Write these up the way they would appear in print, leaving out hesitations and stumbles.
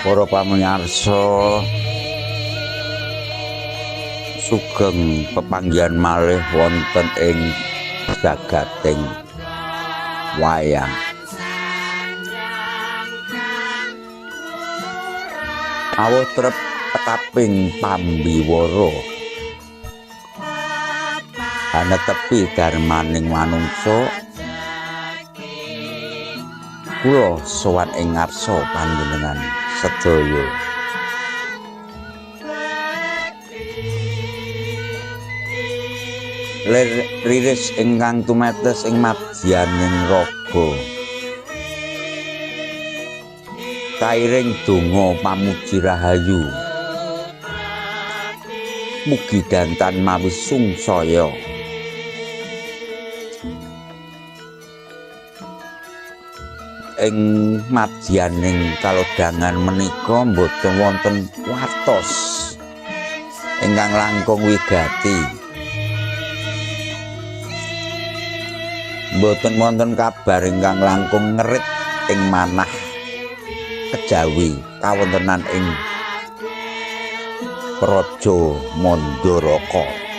Para pamirsa sugeng pepanggihan malih wonten ing jagating wayang. Awuh trep kaping pambiwara anetepi darmaning manungsa, kula sowan ing ngarsa panjenengan sedaya. Liris ingkang tumetes ing madyaning raga, kairing donga pamuji rahayu, mugi dantan mawi sungsaya. Ing madyaning kalodhangan menika mboten wonten wartos ingkang langkung wigati, mboten wonten kabar ingkang langkung ngerit ing manah kejawi kawontenan ing Praja Mandaraka.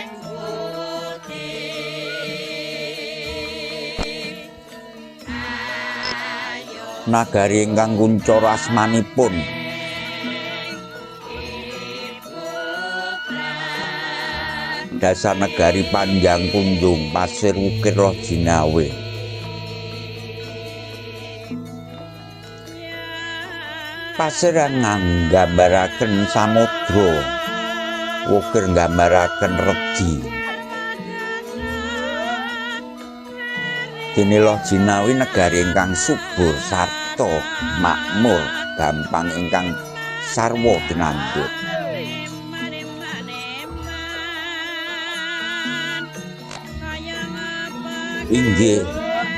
Nagari ingkang kuncara asmanipun dasar negari panjang kundung pasir wukir loh jinawe. Pasir nggambaraken samudra, wukir nggambaraken redi. Dene loh jinawi negari ingkang subur sarta makmur, gampang ingkang sarwa tinandur. Inggih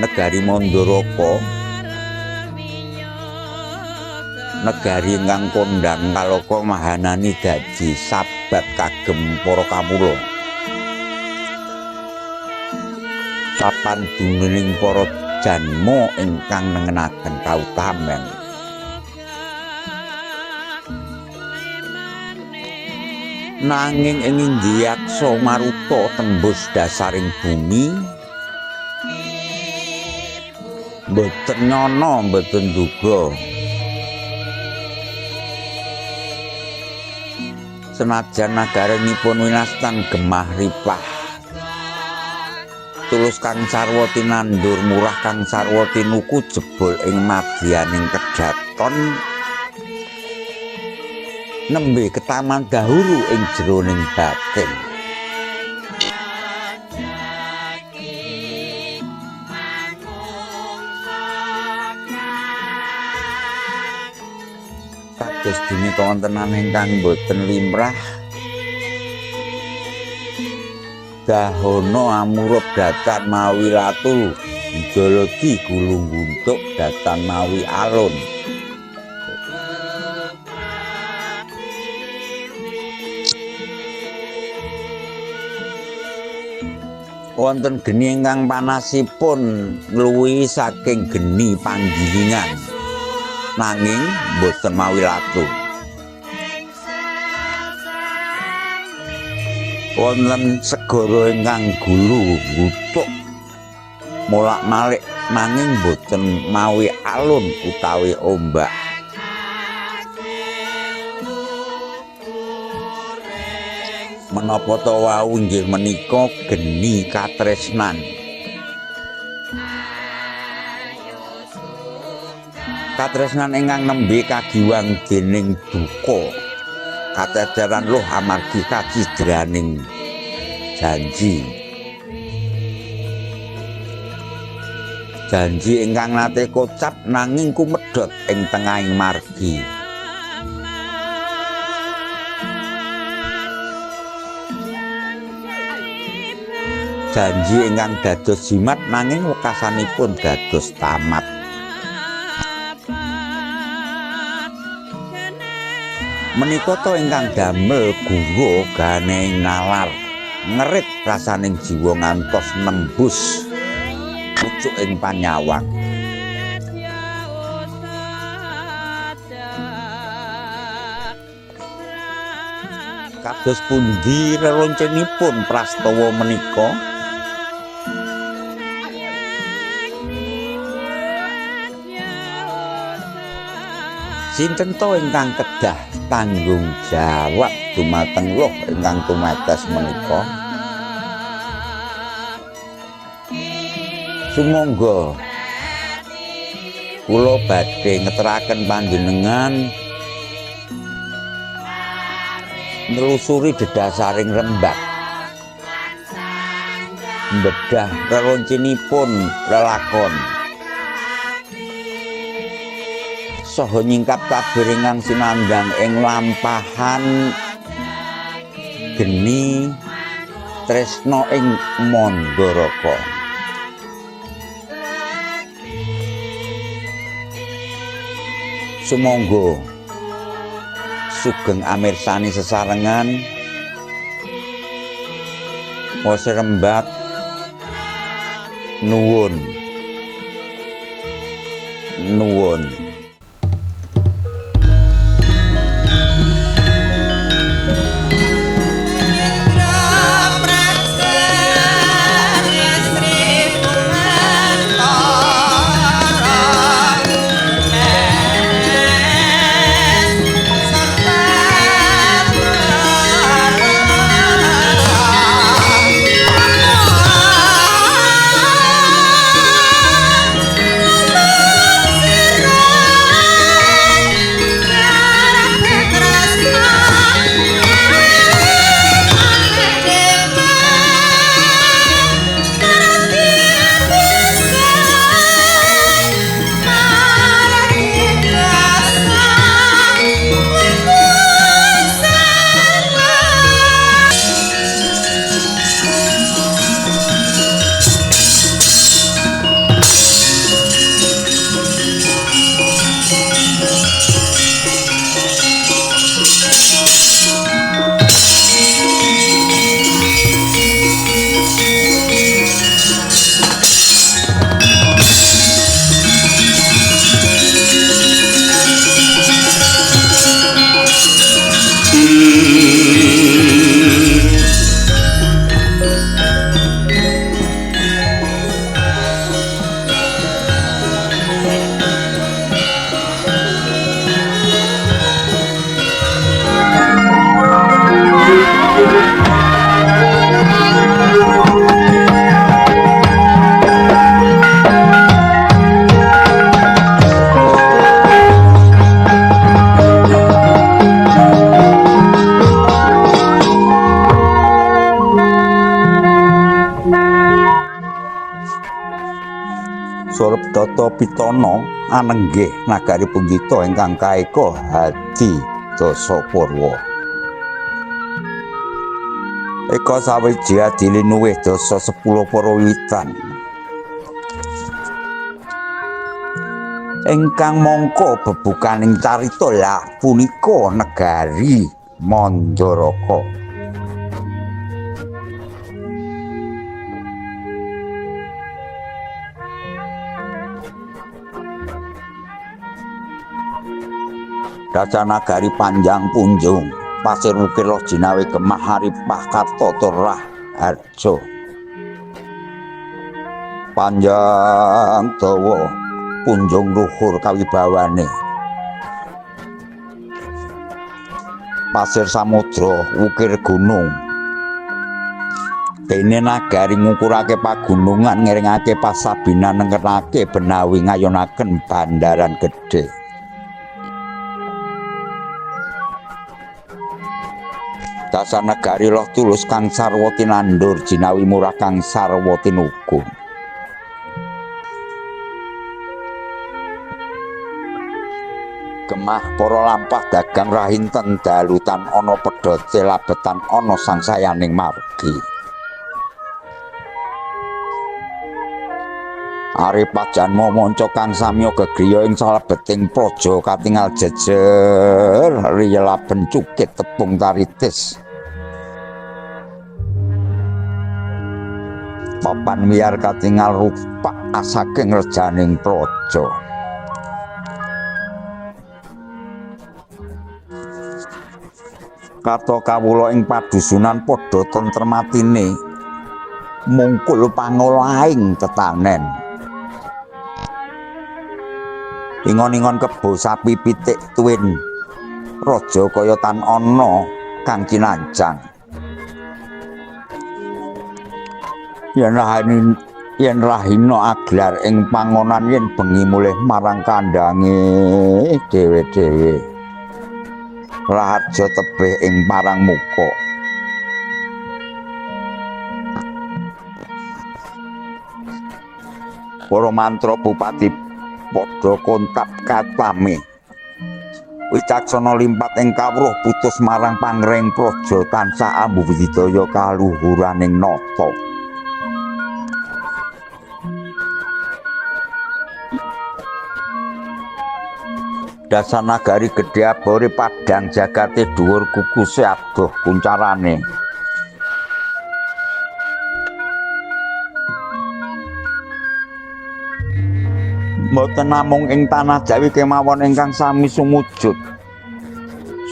negari Mandaraka, negari ingkang kondhang kaloka mahanani dadi sabat kagem para kawula. Papan dumening para janma ingkang nengenaken kautamen. Nanging ing Indyaksa maruta tembus dasaring bumi, mboten nyana mboten duga. Senajan nagaranipun winastan gemah ripah, tulus kang sarwa tinandur, murah kang sarwa tinuku, jebul ing madyaning kedaton nembe ketaman dahuru ing jeroning batin. Kados dene kawontenan ingkang boten limrah, dahana amurub datan mawi latu, jolodi gulung guntuk datan mawi alun. Wonten geni ingkang panasipun ngluwihi saking geni panggilingan, nanging boten mawi latu. Wonten segara ingkang gulu gutuk molak-malik nanging boten mawi alun utawi ombak. Menapa ta wau inggih menika geni katresnan. Katresnan ingkang nembe kagiwang dening duka, katederan loh amargi kacidraning janji. Janji ingkang nate kocap nanging kumedhot ing tengahing margi. Janji ingkang dados jimat nanging wekasanipun dados tamat. Menika ta ingkang damel guru gane nalar ngerit rasaning jiwa ngantos nembus pucuk ing panyawang. Kados pundi reloncenipun prastawa menika? Sinten to ingkang kedah tanggung jawab dumateng loh ingkang tumetes menika? Sumangga kula badhe ngeteraken panjenengan nelusuri dedasaring rembag, mbedah reloncinipun lelakon, saha nyingkap tabir ingkang sinandhang ing lampahan geni tresna ing Mandaraka. Sumangga sugeng amirsani sesarengan wose rembag. Nuwun nuwun. Data Pitana anenggih nagari Punggita ingkang kaeka Hadi Dasapurwa. Eka sawiji adi linuwih dasa 10 para wiwitan. Ingkang mangka bebukaning carita lah punika negari Mandaraka. Raja nagari panjang punjung, pasir wukir loh jinawi gemah haripah karto torah harjo. Panjang dawa punjung luhur kawibawane. Pasir samudra wukir gunung. Dene nagari ngukurake pagunungan ngiringake pasabinan nengenake benawi ngayonaken bandaran gedhe. Dasar negari loh tulus kang sarwa tinandur jinawi murah kang sarwa tinuku. Gemah para lampah dagang rahinten dalutan ana pedhote labetan ana sangsayaning margi. Aripah janma manca kang samya gegriya ing salebeting praja katingal jejer riyelaben cukit tepung taritis. Papan wiyar katingal rupak asaking rejaning praja. Karta kawula ing padusunan padha tentrem atine mungkul pangolahing tetanen. Ingon-ingon kebo sapi pitik tuwin raja kaya tan ana kang cinancang. Yen rahina aglar ing pangonan yen bengi mulih marang kandhange dhewe-dhewe. Raharja tebih ing parang muka. Para mantra bupati padha kontap katame. Wicaksana limpat ing kawruh putus marang pangreng praja tansah ambu budidaya kaluhuraning nata. Dasar nagari gedhe abore padhang jagate dhuwur kukuse adoh kuncarane. Mboten namung ing tanah Jawi kemawon ingkang sami sumujud.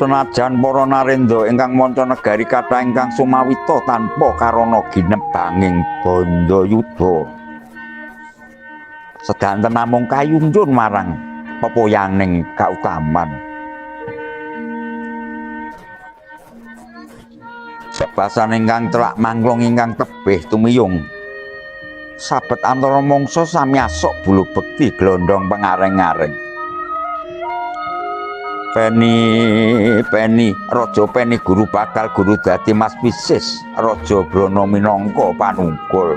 Senajan para narendra ingkang manca negari kathah ingkang sumawita tanpa karana ginebanging bandayuda. Sedanten namung kayunjun marang pepoyaning kautaman. Bebasan ingkang telak manglung ingkang tebih tumiyung. Sabet antara mangsa sami asok bulu bekti glondong pengareng-areng. Peni peni raja peni guru bakal guru dadi mas pisis raja Brana minangka panungkul.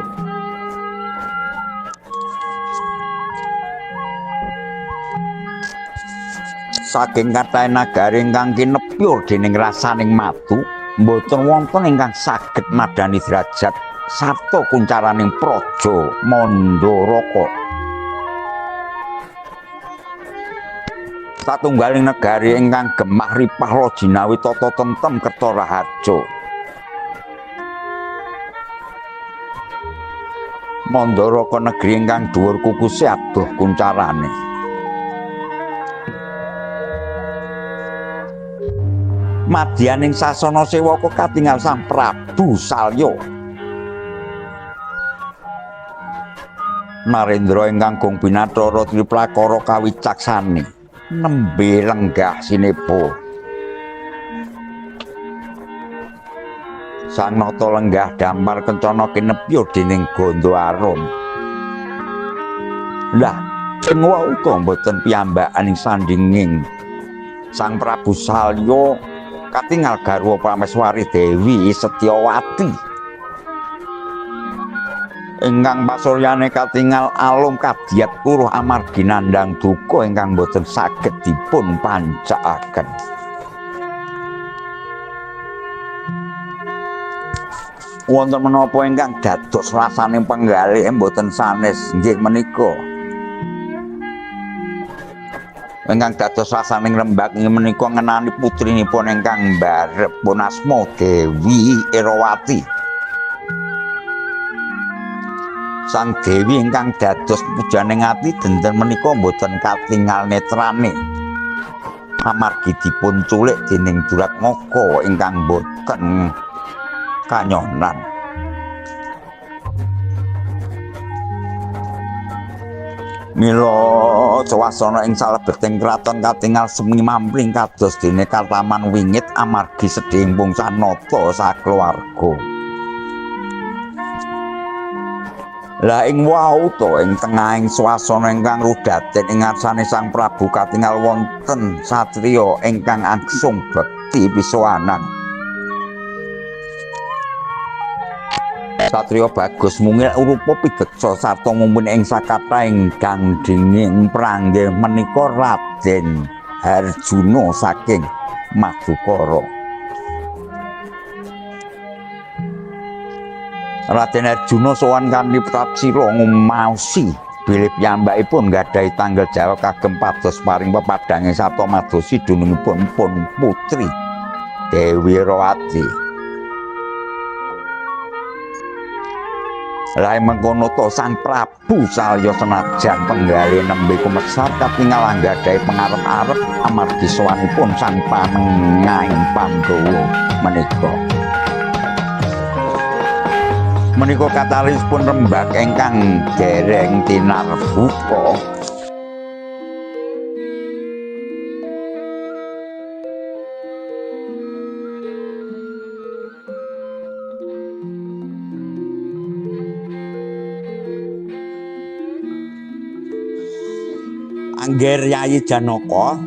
Saking kathah nagari ingkang kinepyur dening rasaning matu, mboten wonten ingkang saged madani derajat sarta kuncaraning praja Mandaraka. Satunggaling negari ingkang gemah ripah lojinawi tata tentrem kerta raharja. Mandaraka negeri ingkang dhuwur kukuse adoh kuncarane. Madyaning sasana sewaka katingal Sang Prabu Salya. Narendra ingkang gong binathara triplakara kawicaksane nembe lenggah sinebo. Sang nata lenggah dampar kencana kinepyur dening Gandha Arum. Lah, ing wau uga mboten piyambakan ing sandinging Sang Prabu Salya katingal garwa Prameswari Dewi Setyawati. Ingkang pasuryane katingal alum kadiyat kuruh amargi nandhang duka ingkang boten saged dipun pancakaken. Wonten menapa ingkang dados rasaning penggalih mboten sanes nggih menika. Ingkang dados rasaning rembag inggih menika ngenani putrinipun ingkang mbarep pun asma Dewi Erawati. Sang Dewi ingkang dados pujaning ati denten menika mboten katingal netrane amargi dipun culik dening Duratmaka ingkang mboten kanyonan. Mila swasana ing salebeting kraton katingal semi mampling kados dene kartaman wingit amargi sedhing Pungsanata sakeluarga. Lah ing wau to ing tengahing swasana ingkang rudaten ing ngarsane Sang Prabu katingal wonten satriya ingkang angsung bekti pisowanan. Satriya Bagus Mungil rupa pideksa sarta ngumpul ing sakathahing gandhinging prangge menika Raden Harjuna saking Madukara. Raden Arjuna sowan kanthi prapsira ngumaosi bilih piyambakipun nggadahi tanggel jawab kagem pados paring pepadhange sarta madosi dunungipun pun putri Dewi Rawati. Lah mengkono to Sang Prabu Salya senajan penggalih nembe kumesar katingal anggadhahi pengarep-arep amargi sowanipun sang panengahing Pandhawa menika. Menika katalispun rembag ingkang dereng tinarbuka. Angger Yayi Janaka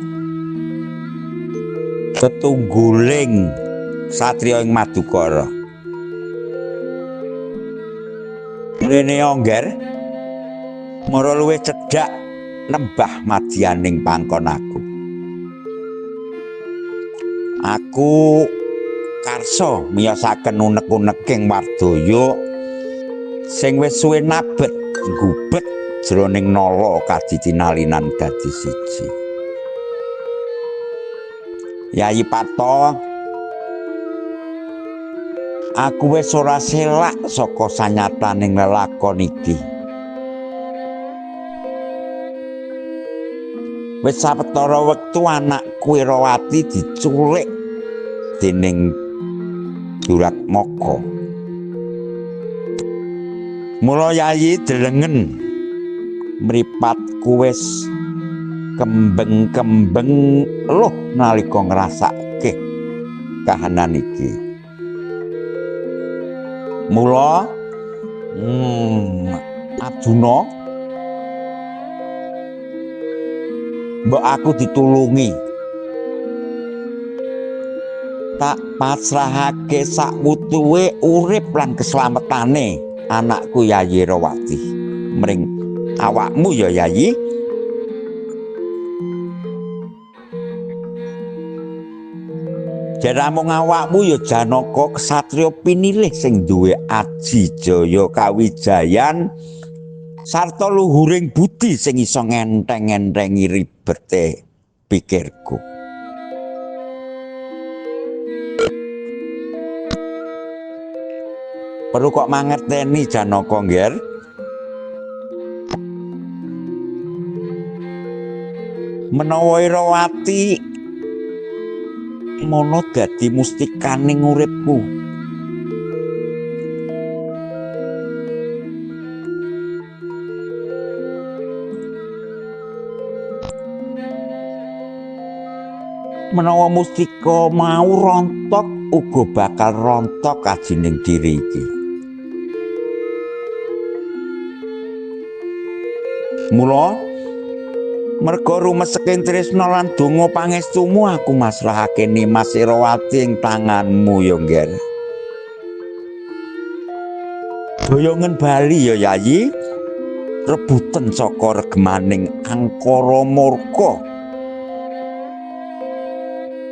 tetungguling satriya ing Madukara. Rene Angger mara luwih cedhak nembah madyaning pangkon aku. Aku karsa miyosaken unek-uneking wardaya sing wis suwe nabet gubet jroning nala kaditinalinan dadi siji. Yayi Pato, aku wis ora selak saka sanyataning lelakon iki. Wis sawetara wektu anakku Irawati diculik dening Duratmaka. Mula Yayi delengen mripatku wis kembeng-kembeng luh nalika ngrasake kahanan iki. Mula Arjuna, mbok aku ditulungi, tak pasrahake sakwutuhe urip lan keslametane anakku Yayi Rawati mring awakmu ya Yayi. Jaramung awakmu ya Janaka ksatria pinilih sing duwe aji jaya kawijayan sarta luhuring budi sing iso ngenteng-entengi ribete pikirku. Perlu kok mangerteni Janaka ngger. Menawa Irawati mono dadi mustikaning uripku. Menawa mustika mau rontok uga bakal rontok ajining diri iki. Mula merga rumeseking tresna lan donga pangestumu aku masrahake Nimas Irawati ing tanganmu ya Ngger. Boyongen bali ya Yayi, rebuten saka regemaning angkara murka.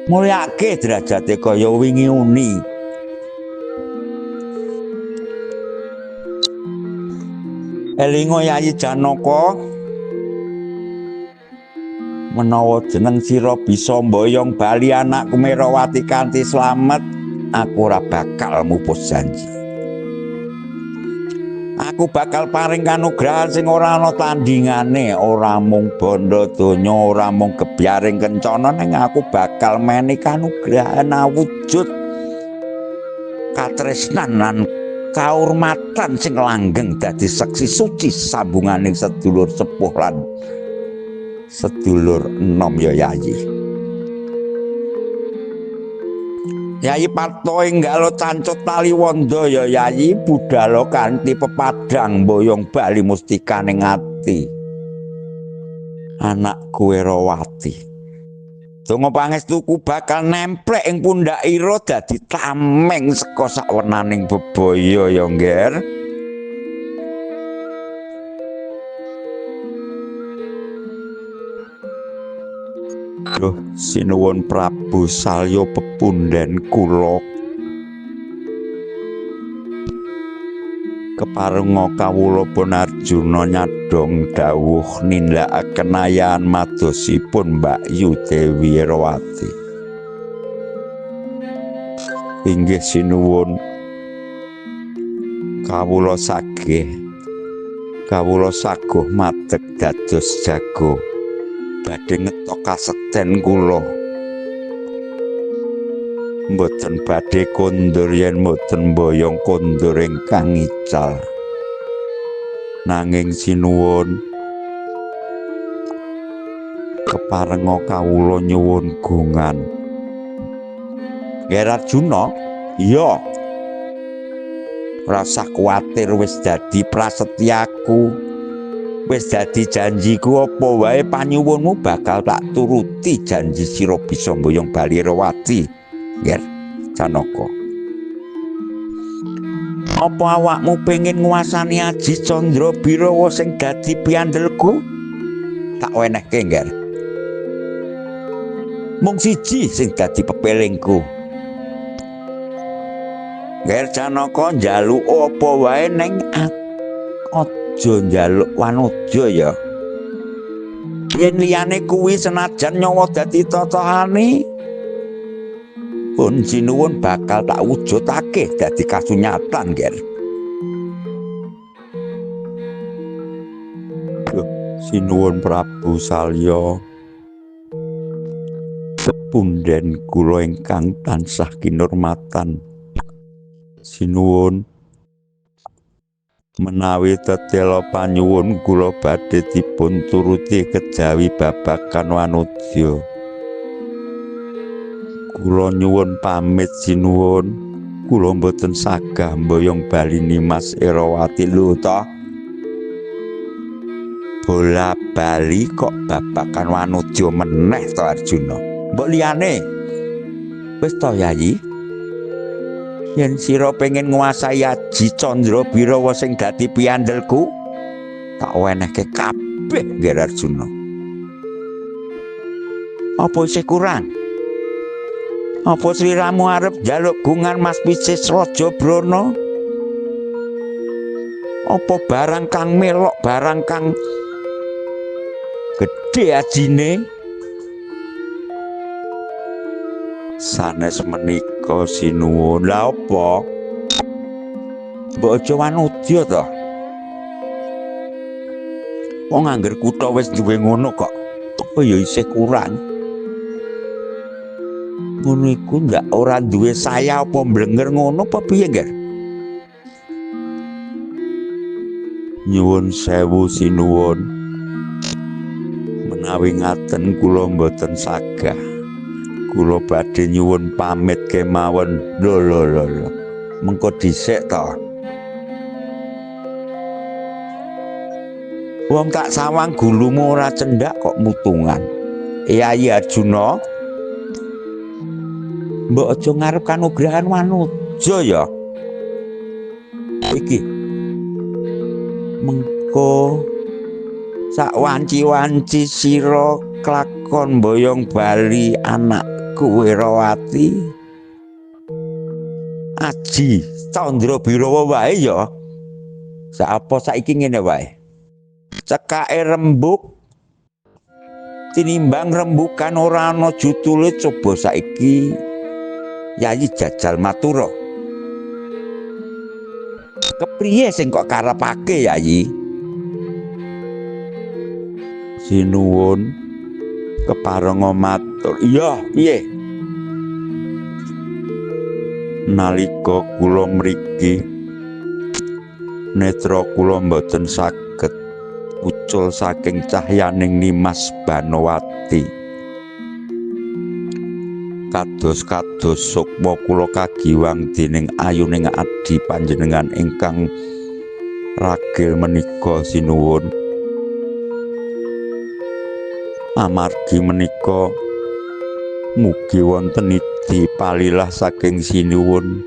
Mulyake derajate kaya wingi uni. Elinga Yayi Janaka, menawa jeneng sira bisa mboyong bali anakku Merawati kanthi slamet, aku ora bakal mupus janji. Aku bakal paring kanugrahan sing ora ana tandingane, ora mung bondo donya, ora mung gebyaring kencana, ning aku bakal meni kanugrahan awujud katresnan lan Kaurmatan sing langgeng dadi seksi suci sambunganing sedulur sepuh lan sedulur enom ya Yayi. Yayi Parto enggalo cancut tali wondo ya Yayi, budalo kanthi pepadang boyong bali mustikaning ati anakku Erawati. Donga pangestuku bakal nemplek ing pundak ira dadi tameng saka sakwernaning bebaya ya Ngger. Duh, sinuwun Prabu Salya pepunden kula. Keparenga kawula pun Arjuna nyadhong dawuh nindakaken ayahan madosipun Mbakyu Dewi Erawati. Inggih sinuwun, kawula sagih, kawula saguh madeg dados jago badhe ngetok kasekten kula. Mboten badhe kondur yen mboten mboyong kondur ingkang ical. Nanging sinuwun, keparenga kawula nyuwun gungan. Nger Arjuna, iya. Rasah kuwatir, wis dadi prasetyaku. Wis dadi janjiku, apa wae panyuwunmu bakal tak turuti janji sira bisa mboyong bali Erawati. Nger Janaka, apa awakmu pengen nguasani Aji Candra Birawa sing dadi piandelku? Tak wenehke, Nger. Mung siji sing dadi pepelingku. Nger Janaka, njaluk apa wae ning aja njaluk wanuja ya. Yen liyane kuwi senajan nyawa dadi totohane, pun sinuwun bakal tak wujudake dadi kasunyatan, Nger. Duh, sinuwun Prabu Salya, pepunden kula ingkang tansah kinurmatan. Sinuwun, menawi tetela panyuwun kula badhe dipun turuti kejawi babagan wanudya. Kula nyuwun pamit sinuwun, kula mboten sagah mboyong bali Nimas Erawati. Lho to, bola bali kok babagan wanudya meneh to Arjuna. Mbok liyane. Wis to Yayi, yen sira pengen nguasai Aji Candra Birawa sing dadi piandelku, tak wenehke kabeh Ngger Arjuna. Apa isih kurang? Apa sliramu arep njaluk gungan Mas Picis Raja Brana? Apa barang kang melok, barang kang gedhe ajine? Sanes menika sinuwun. Lah apa? Mbok aja wanudya to. Wong angger kutha wis duwe ngono kok. Oh ya isih kurang. Ngono iku ndak ora duwe saya apa mblenger ngono apa piye, Ngger? Nyuwun sewu sinuwun. Menawi ngaten kula mboten sagah. Kula badhe nyuwun pamit kemawon. Lho lho lho lho. Mengko dhisik to. Wong tak sawang gulumu ora cendhak kok mutungan. Yayi Arjuna, mbok aja ngarep kanugrahan wanuja ya. Iki mengko sak wanci-wanci sira klakon mboyong bali anakku Erawati, Aji Candra Birawa wae ya. Sak apa saiki ngene wae. Cekake rembug tinimbang rembukan ora ana jutule, coba saiki Yayi jajal matura. Kepriye sing kok karepake Yayi? Sinuwun keparenga matur. Iya, piye? Nalika kula mriki Netra kula mboten saged ucul saking cahyaning Nimas Banowati. Kados-kados sukma kula kagiwang dening ayuning adi panjenengan ingkang ragil menika sinuwun. Amargi menika mugi wonten idhi palilah saking sinuwun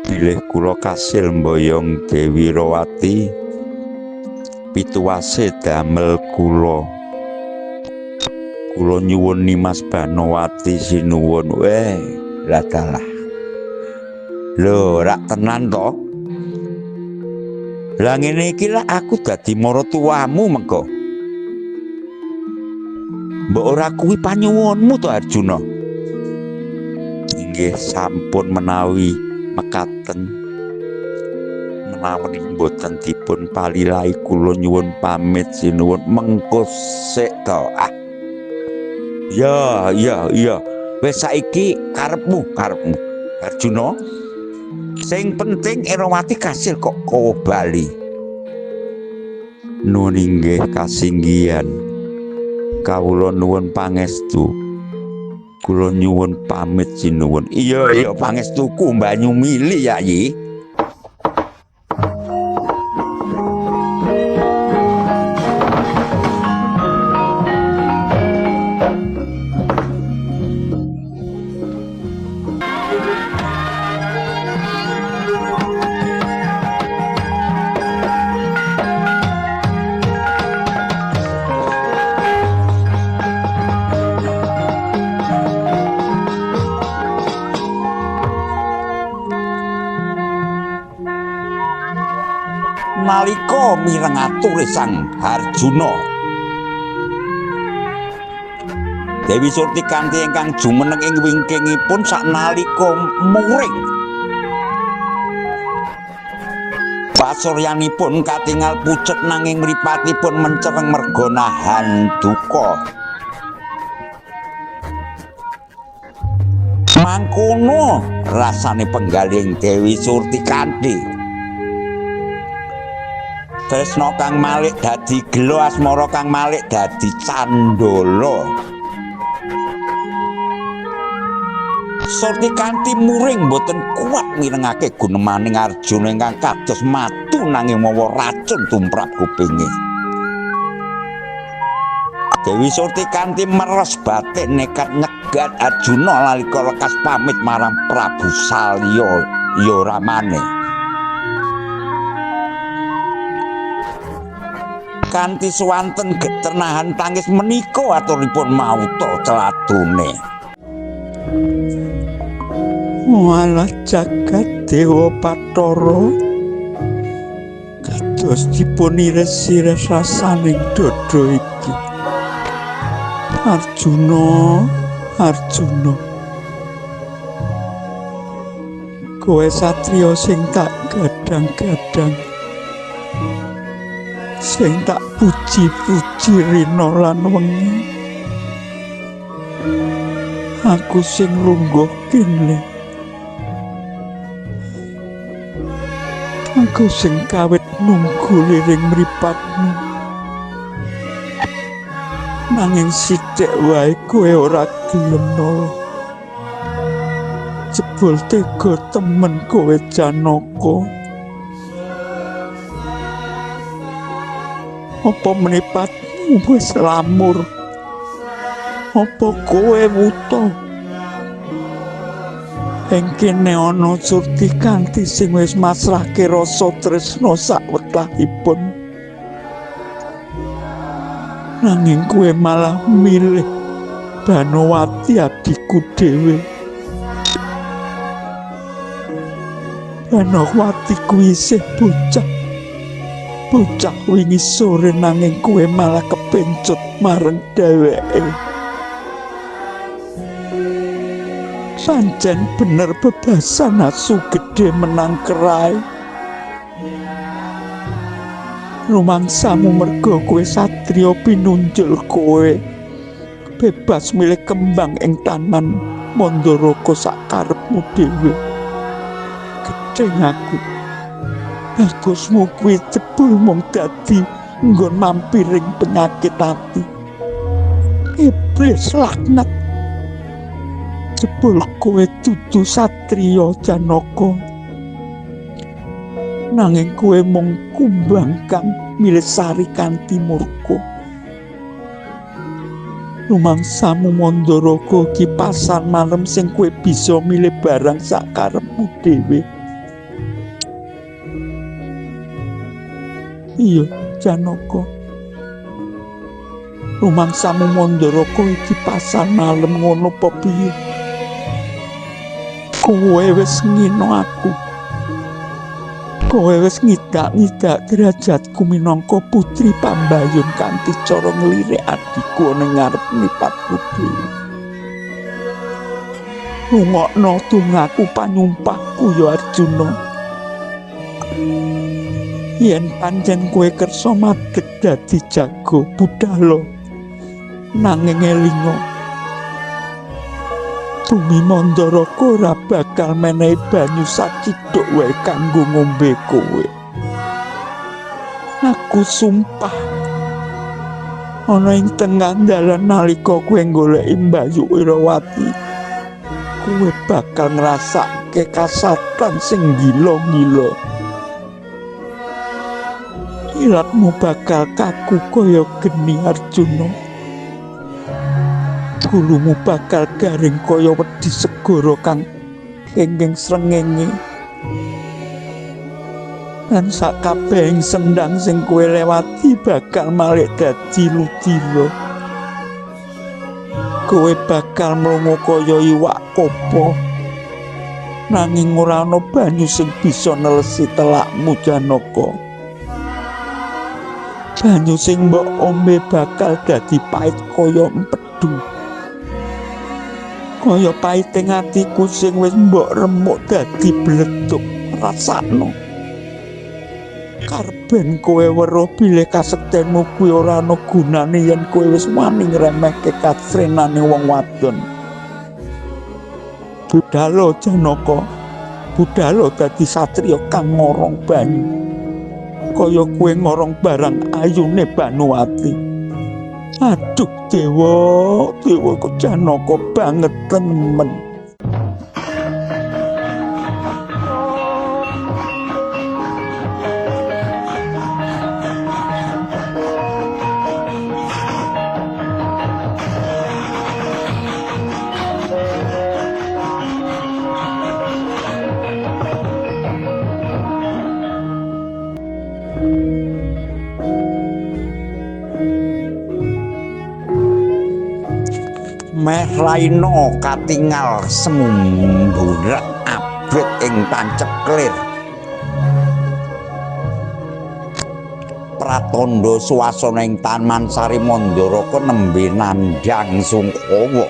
bilih kula kasil mboyong Dewi Rawati pituwase damel kula. Kula nyuwun Nimas Banowati sinuwun. Weh, lah dalah. Lho, rak tenan to? Lah ngene iki lah aku dadi maratuwamu mengko. Mbok ora kuwi panyuwunmu to Arjuna? Inggih sampun menawi mekaten. Menawi mboten dipun palilahi kula nyuwun pamit sinuwun. Mengko sik to. Ah. Ya, ya, ya. Wis saiki karepmu, karepmu. Arjuna, sing penting Erawati kasil kok kowe bali. Nuwun inggih kasinggihan. Kawula nuwun pangestu. Kula nyuwun pamit sinuwun. Iya, iya, pangestuku banyu mili ya, Yi. Nalika mireng ature Sang Arjuna, Dewi Surtikanti ingkang jumeneng ing wingkingipun saknalika muring. Pasuryanipun katingal pucet nanging mripatipun mencereng merga nahan duka. Mangkono rasane penggalih Dewi Surtikanti. Tresna kang malik dadi gela, asmara kang malik dadi candala. Surtikanti muring mboten kuat mirengake gunemaning Arjuna ingkang kados matu nanging mawa racun tumrap kupinge. Dewi Surtikanti meres batin nekat nyegat Arjuna nalika lekas pamit marang Prabu Salya ya ramane. Kanthi swanten geter nahan tangis menika aturipun mauta celadone. Walah jagat Dewa Bathara, kados dipun ires-ires rasaning dada iki. Arjuna, Arjuna, kowe satriya sing tak gadang-gadang, sing tak puji-puji rina lan wengi. Aku sing lungguh kene, aku sing kawit nunggu liring mripatmu, nanging sithik wae kowe ora gelem noleh. Jebul tega temen kowe Janaka. Apa mripatmu wis lamur? Apa kowe wuta? Ing kene ana Surtikanti sing wis masrahke rasa tresna sakwetahipun. Nanging kowe malah milih Banowati adhiku dhewe. Banowati kuwi isih bocah. Bocah wingi sore nanging kowe malah kepencut marang dheweke. Pancen bener bebasan asu gedhe menang kerai. Rumangsamu merga kowe satriya pinunjul kowe bebas milih kembang ing taman Mandaraka sakarepmu dhewe. Gedheng aku. Bagusmu kuwi jebul mung dadi nggon mampiring penyakit ati. Iblis laknat. Jebul kowe dudu satriya Janaka. Nanging kowe mung kumbang kang milih sari kanthi murka. Rumangsamu Mandaraka ki pasar malem sing kowe bisa milih barang sakarepmu dhewe. Iya, Janaka. Rumangsamu Mandaraka iki pasar malem ngono apa piye? Kowe wis ngino aku. Kowe wis ngidak-ngidak derajatku minangka putri pambayun kanthi cara nglirik adhiku ana ngarep mripatku dhewe. Rungokno dongaku panyumpahku ya Arjuna. Yen pancen kowe kersa madeg dadi jago budhalo, nanging elinga, Bumi Mandaraka ora bakal menehi banyu sacidhuk wae kanggo ngombe kowe. Aku sumpah ana ing tengah dalan nalika kowe goleki Mbayu Irawati, kowe bakal ngrasake kasatan sing gila-gila. Ilatmu bakal kaku kaya geni Arjuna. Gulumu bakal garing kaya wedhi segara kang kenging srengenge. Lan sakabehing sendang sing kowe lewati bakal malik dadi ludira. Kowe bakal mlongo kaya iwak kopo. Nanging ora ana banyu sing bisa nelesi telakmu Janaka. Banyu sing mbok ombe bakal dadi pait kaya empedu. Kaya paiting atiku sing wis mbok remuk dadi bleduk rasakno. Karben kowe weruh bilih kasektenmu kuwi ora ana gunane yen kowe wis wani ngremehke kasrenane wong wadon. Budhalo Janaka, budhalo dadi satriya kang ngorong banyu. Kaya kowe ngorong barang ayune Banuwati. Aduh dewa, dewa kok Janaka banget temen. Meh raina katingal semumburak abet ing tancep kelir. Pratandha swasana ing Taman Sari Mandaraka nembe nandhang sungkawa.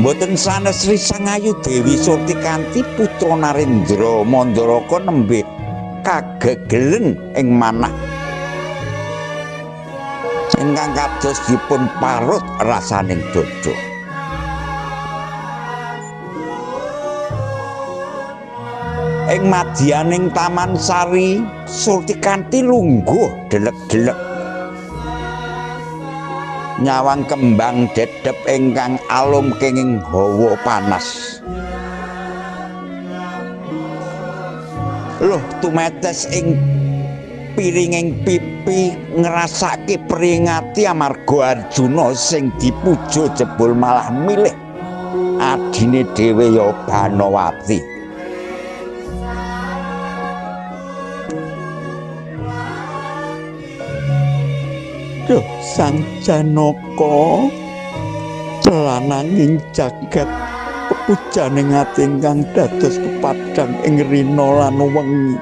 Mboten sanes Sri Sangayu Dewi Surtikanti putra Narendra Mandaraka nembe kagegelen ing manah ingkang kados dipun parut rasaning dada. Ing madyaning Taman Sari, Surtikanti lungguh delek-delek nyawang kembang dedep ingkang alum kenging hawa panas. Luh tumetes ing piringing pipi ngrasake pringati amarga Arjuna sing dipuja jebul malah milih adine dhewe ya Banowati. Duh Sang Janaka, lananging jagat pepujaning ati ingkang dados pepadhang ing rina lan wengi.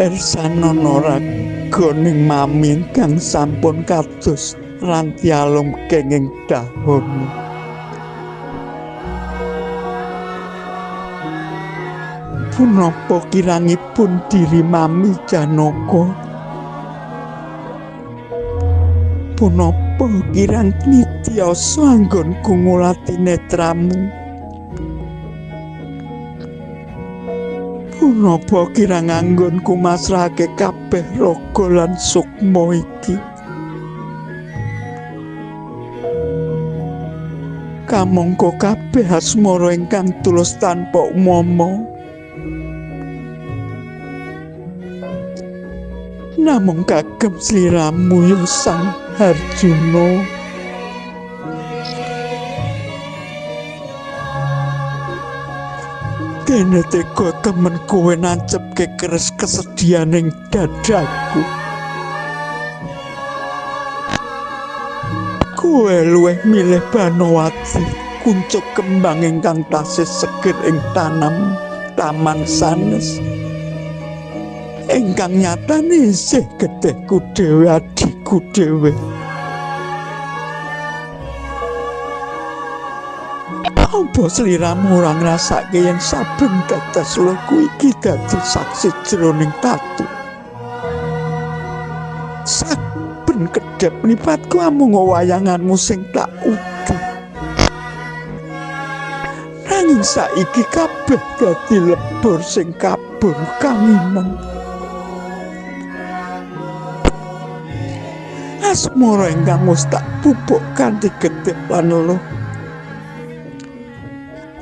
Ersanana raganing mami ingkang sampun kados ranti alum kenging dahana. Punapa kirangipun diri mami Janaka? Punapa Punapa kirang nitiyasa anggonku ngulati netramu? Punapa kirang anggonku masrahake kabeh raga lan sukma iki? Kamangka kabeh asmara ingkang tulus tanpa umama namung kagem sliramu ya Sang Arjuna. Dene tega temen kowe nancepke keres kesedihan ing dadaku. Kowe luwih milih Banowati, kuncup kembang ingkang tasih seger ing tanam taman sanes, ingkang nyatane isih getihku dhewe, adhiku dhewe. Apa sliramu ora ngrasake yen saben tetes luhku iki dadi saksi jroning tatu? Saben kedhep mripatku amung wayanganmu sing tak udu. Nanging saiki kabeh dadi lebur sing kabur kanginan. Asmara ingkang wis tak pupuk kanthi getih lan leluh,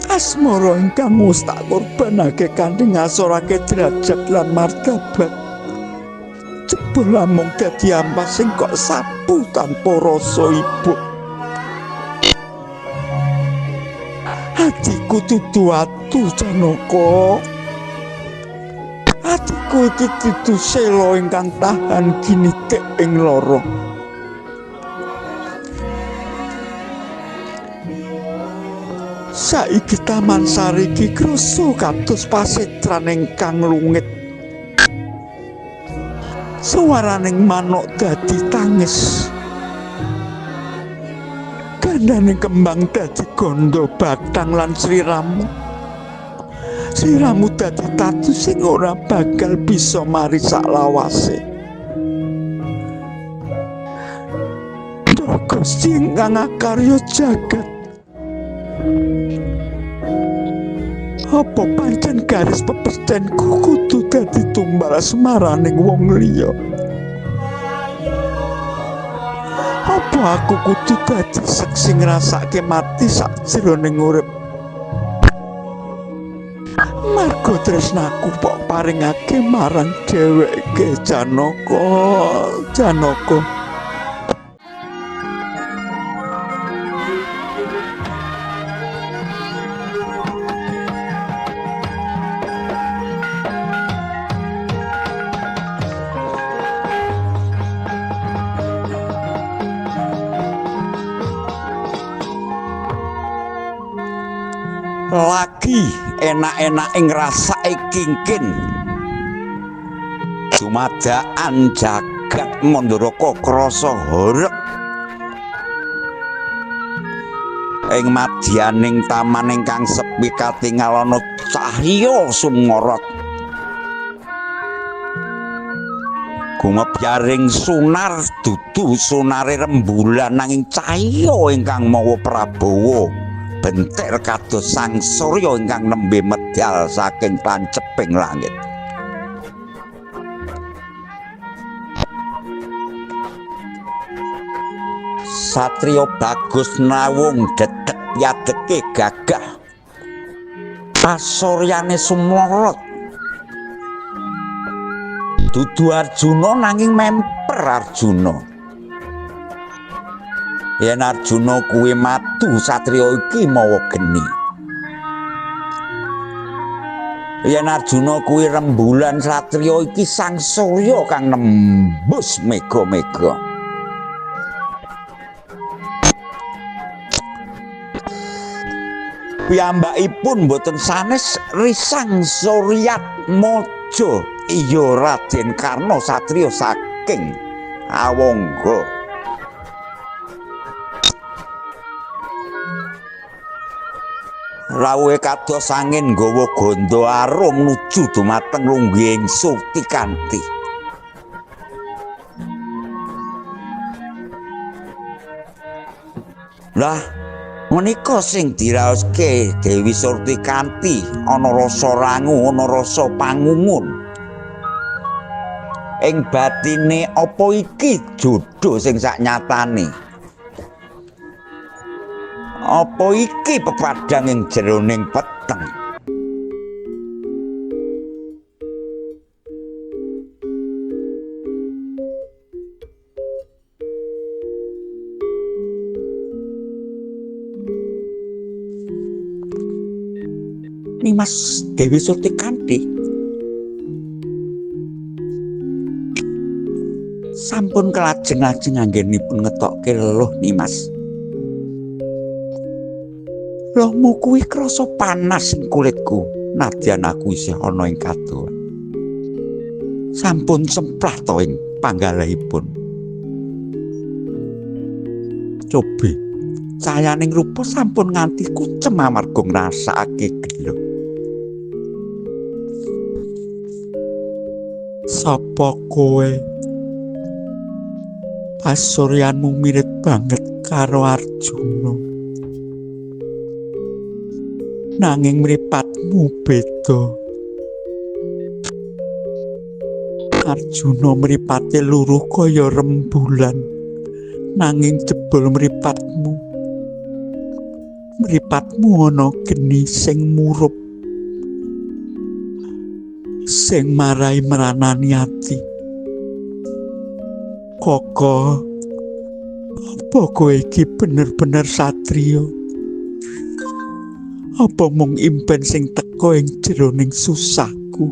asmara ingkang wis tak korbanake kanthi ngasorake derajat lan martabat, jebul namung dadi ampas sing kok sapu tanpa rasa ibu. Atiku dudu atu Janaka, atiku iki dudu sela ingkang tahan ginitik ing lara. Saiki Taman Sari iki krasa kados pasetran ingkang lungit. Suwaraning manuk dadi tangis, gandane kembang dadi gondo batang lan sliramu. Sliramu dadi tatu sing ora bakal bisa mari saklawase. Duh Gusti ingkang akarya jagat, apa pancen garis pepestenku kudu dadi tumbal asmaraning wong liya? Apa aku kudu dadi seksi ngrasake mati sakjroning urip? Marga tresnaku pok paringake marang dheweke Janaka, Janaka. Lagi enak-enake ngrasake kingkin dumadakan jagat Mandaraka krasa horeg ing madyaning taman ingkang sepi katingal ana cahya sumorot gumebyaring sunar dudu sunare rembulan nanging cahya ingkang mawa prabawa bentir kados sang surya ingkang nembe medal saking tanceping langit. Satria Bagus Nawung dedeg yadeke gagah pasoryane sumorot dudu Arjuna nanging memper Arjuna. Yen Arjuna kuwi matu, satriya iki mawa geni. Yen Arjuna kuwi rembulan, satriya iki sang surya kang nembus mega-mega. Piyambakipun boten sanes Risang Suryatmaja, iya Raden Karna satriya saking Awangga. Rawuhe kados angin nggawa gandha arum nuju dumateng lunggihing Surtikanti. Lah, menika sing diraoske Dewi Surtikanti ana rasa rangu, ana rasa pangungun. Ing batine apa iki jodoh sing saknyatane? Apa iki pepadang ing jeroning peteng? Nimas Dewi Surtikanti sampun kelajeng-lajeng anggenipun ngetokke leluh Nimas. Lohmu kuwi krasa panas ing kulitku nadyan aku isih ana ing kadohan. Sampun semplah to ing panggalihipun. Cobi cayaning rupa sampun nganti kucem amarga ngrasakake gelo. Sapa kowe? Pasuryanmu mirip banget karo Arjuna. Nanging mripatmu beda. Arjuna mripate luruh kaya rembulan, nanging jebul mripatmu. Mripatmu ana geni sing murup, sing marai mranani ati. Koko, apa kowe iki bener-bener satriya? Apa mung impen sing teka ing jeroning susahku?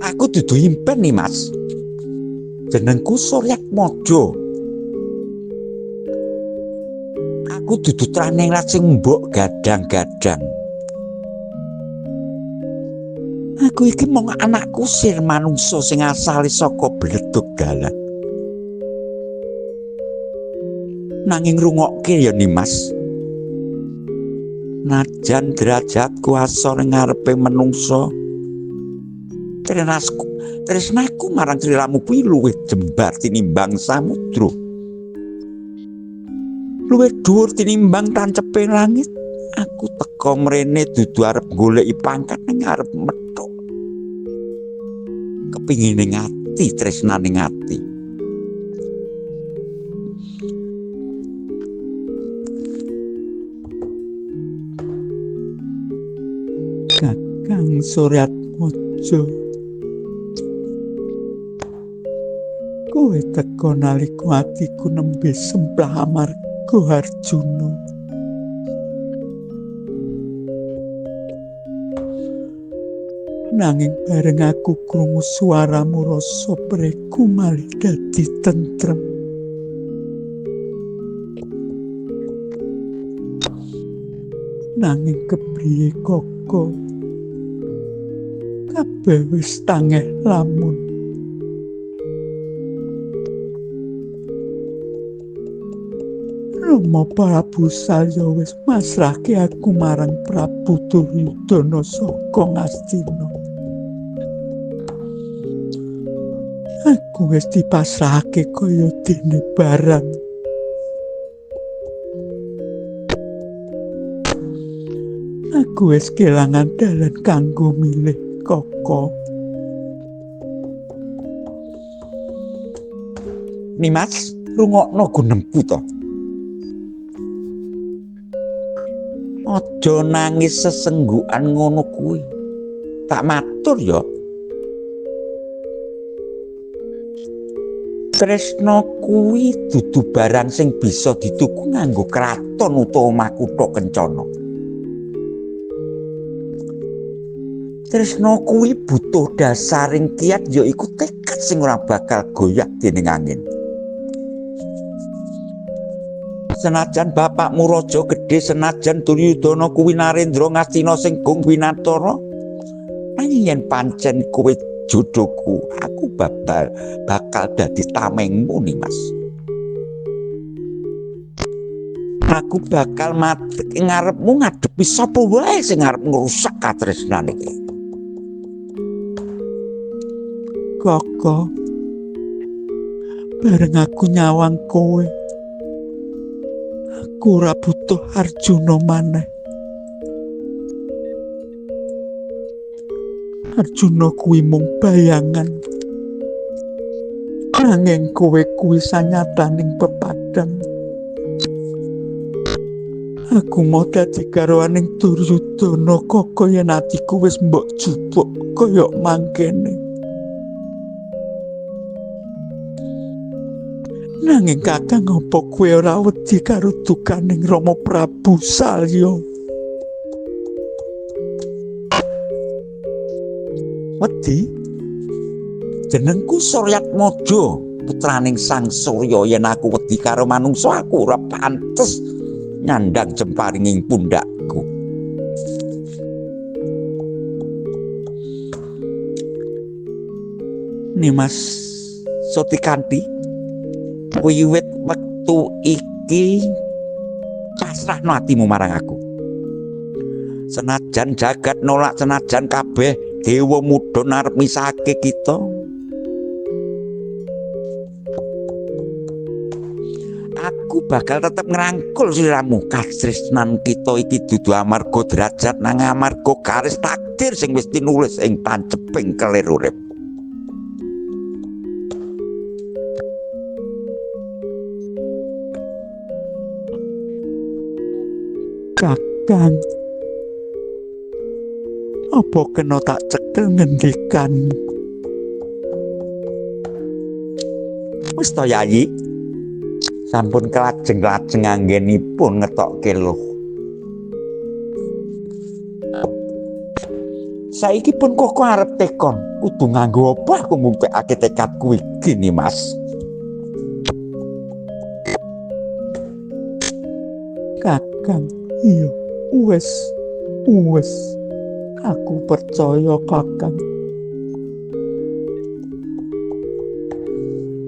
Aku dudu impen nih, Mas. Jenengku Suryatmaja. Aku dudu traningrat sing mbok gadang-gadang. Aku iki mung anak kusir manungsa sing asale saka bledug dalan. Nanging rungokke ya Nimas. Najan derajatku asor ing ngarepe menungsa, tresnaku marang sliramu kuwi luwih jembar tinimbang samudra. Luwih dhuwur tinimbang tancepe langit. Aku teka mrene dudu arep goleki pangkat ning arep methuk. Kepingine ati, tresnane ati. Kakang Suryatmaja, kowe teka nalika atiku nembe semplah amarga Arjuna. Nanging bareng aku krungu suaramu rasa preku malih dadi tentrem. Nanging kepriye Koko? Kabeh wis tangeh lamun. Rama Prabu Salya wis masrahke aku marang Prabu Duryudana saka Ngastina. Aku wis dipasrahake kaya dene barang. Aku wis kelangan dalan kanggo milih Koko. Nimas, rungokno gunemku to. Aja nangis sesenggukan ngono kuwi. Tak matur ya. Tresna kuwi dudu barang sing bisa dituku nganggo kraton utawa makutha kencana. Tresna kuwi butuh dasaring kiat, yaiku tekad sing ora bakal goyah dening angin. Senajan bapakmu raja gedhe, senajan Duryudana kuwi Narendra Ngastina sing gong winatara, nanging yen pancen kowe jodohku, aku bakal dadi tamengmu Nimas. Aku bakal madeg ing ngarepmu ngadepi sapa wae sing arep ngrusak katresnan iki. Koko, bareng aku nyawang kowe, Aku ora butuh Arjuna maneh. Arjuna kuwi mung bayangan. Nanging kowe kuwi sanyataning pepadang. Aku mau dadi garwaning Duryudana kaka yen atiku wis mbok jupuk kaya mangkene. Nanging Kakang, apa kowe ora wedi karo dukaning Rama Prabu Salya? Wedi? Jenengku Suryatmaja, putraning Sang Surya. Yen aku wedi karo manungsa, aku ora pantes nyandang jemparing ing pundhakku. Nimas Surtikanti, wiwit wektu iki pasrahno atimu marang aku. Senajan jagat nolak, senajan kabeh dewa mudhun arep misahake kita, aku bakal tetep ngrangkul sliramu. Katresnan kita iki dudu amarga derajat, nang amarga garis takdir sing wis tinulis ing tanceping kelir urip. Kakang, apa kena tak cekel ngendikanmu? Wis to, Yayi. Sampun kelajeng-lajeng anggenipun ngetokke luh. Saiki pun kok arep tekon, kudu nganggo apa aku ngungkekake tekadku iki, Nimas? Kakang, iya, wis, wis. Aku percaya Kakang.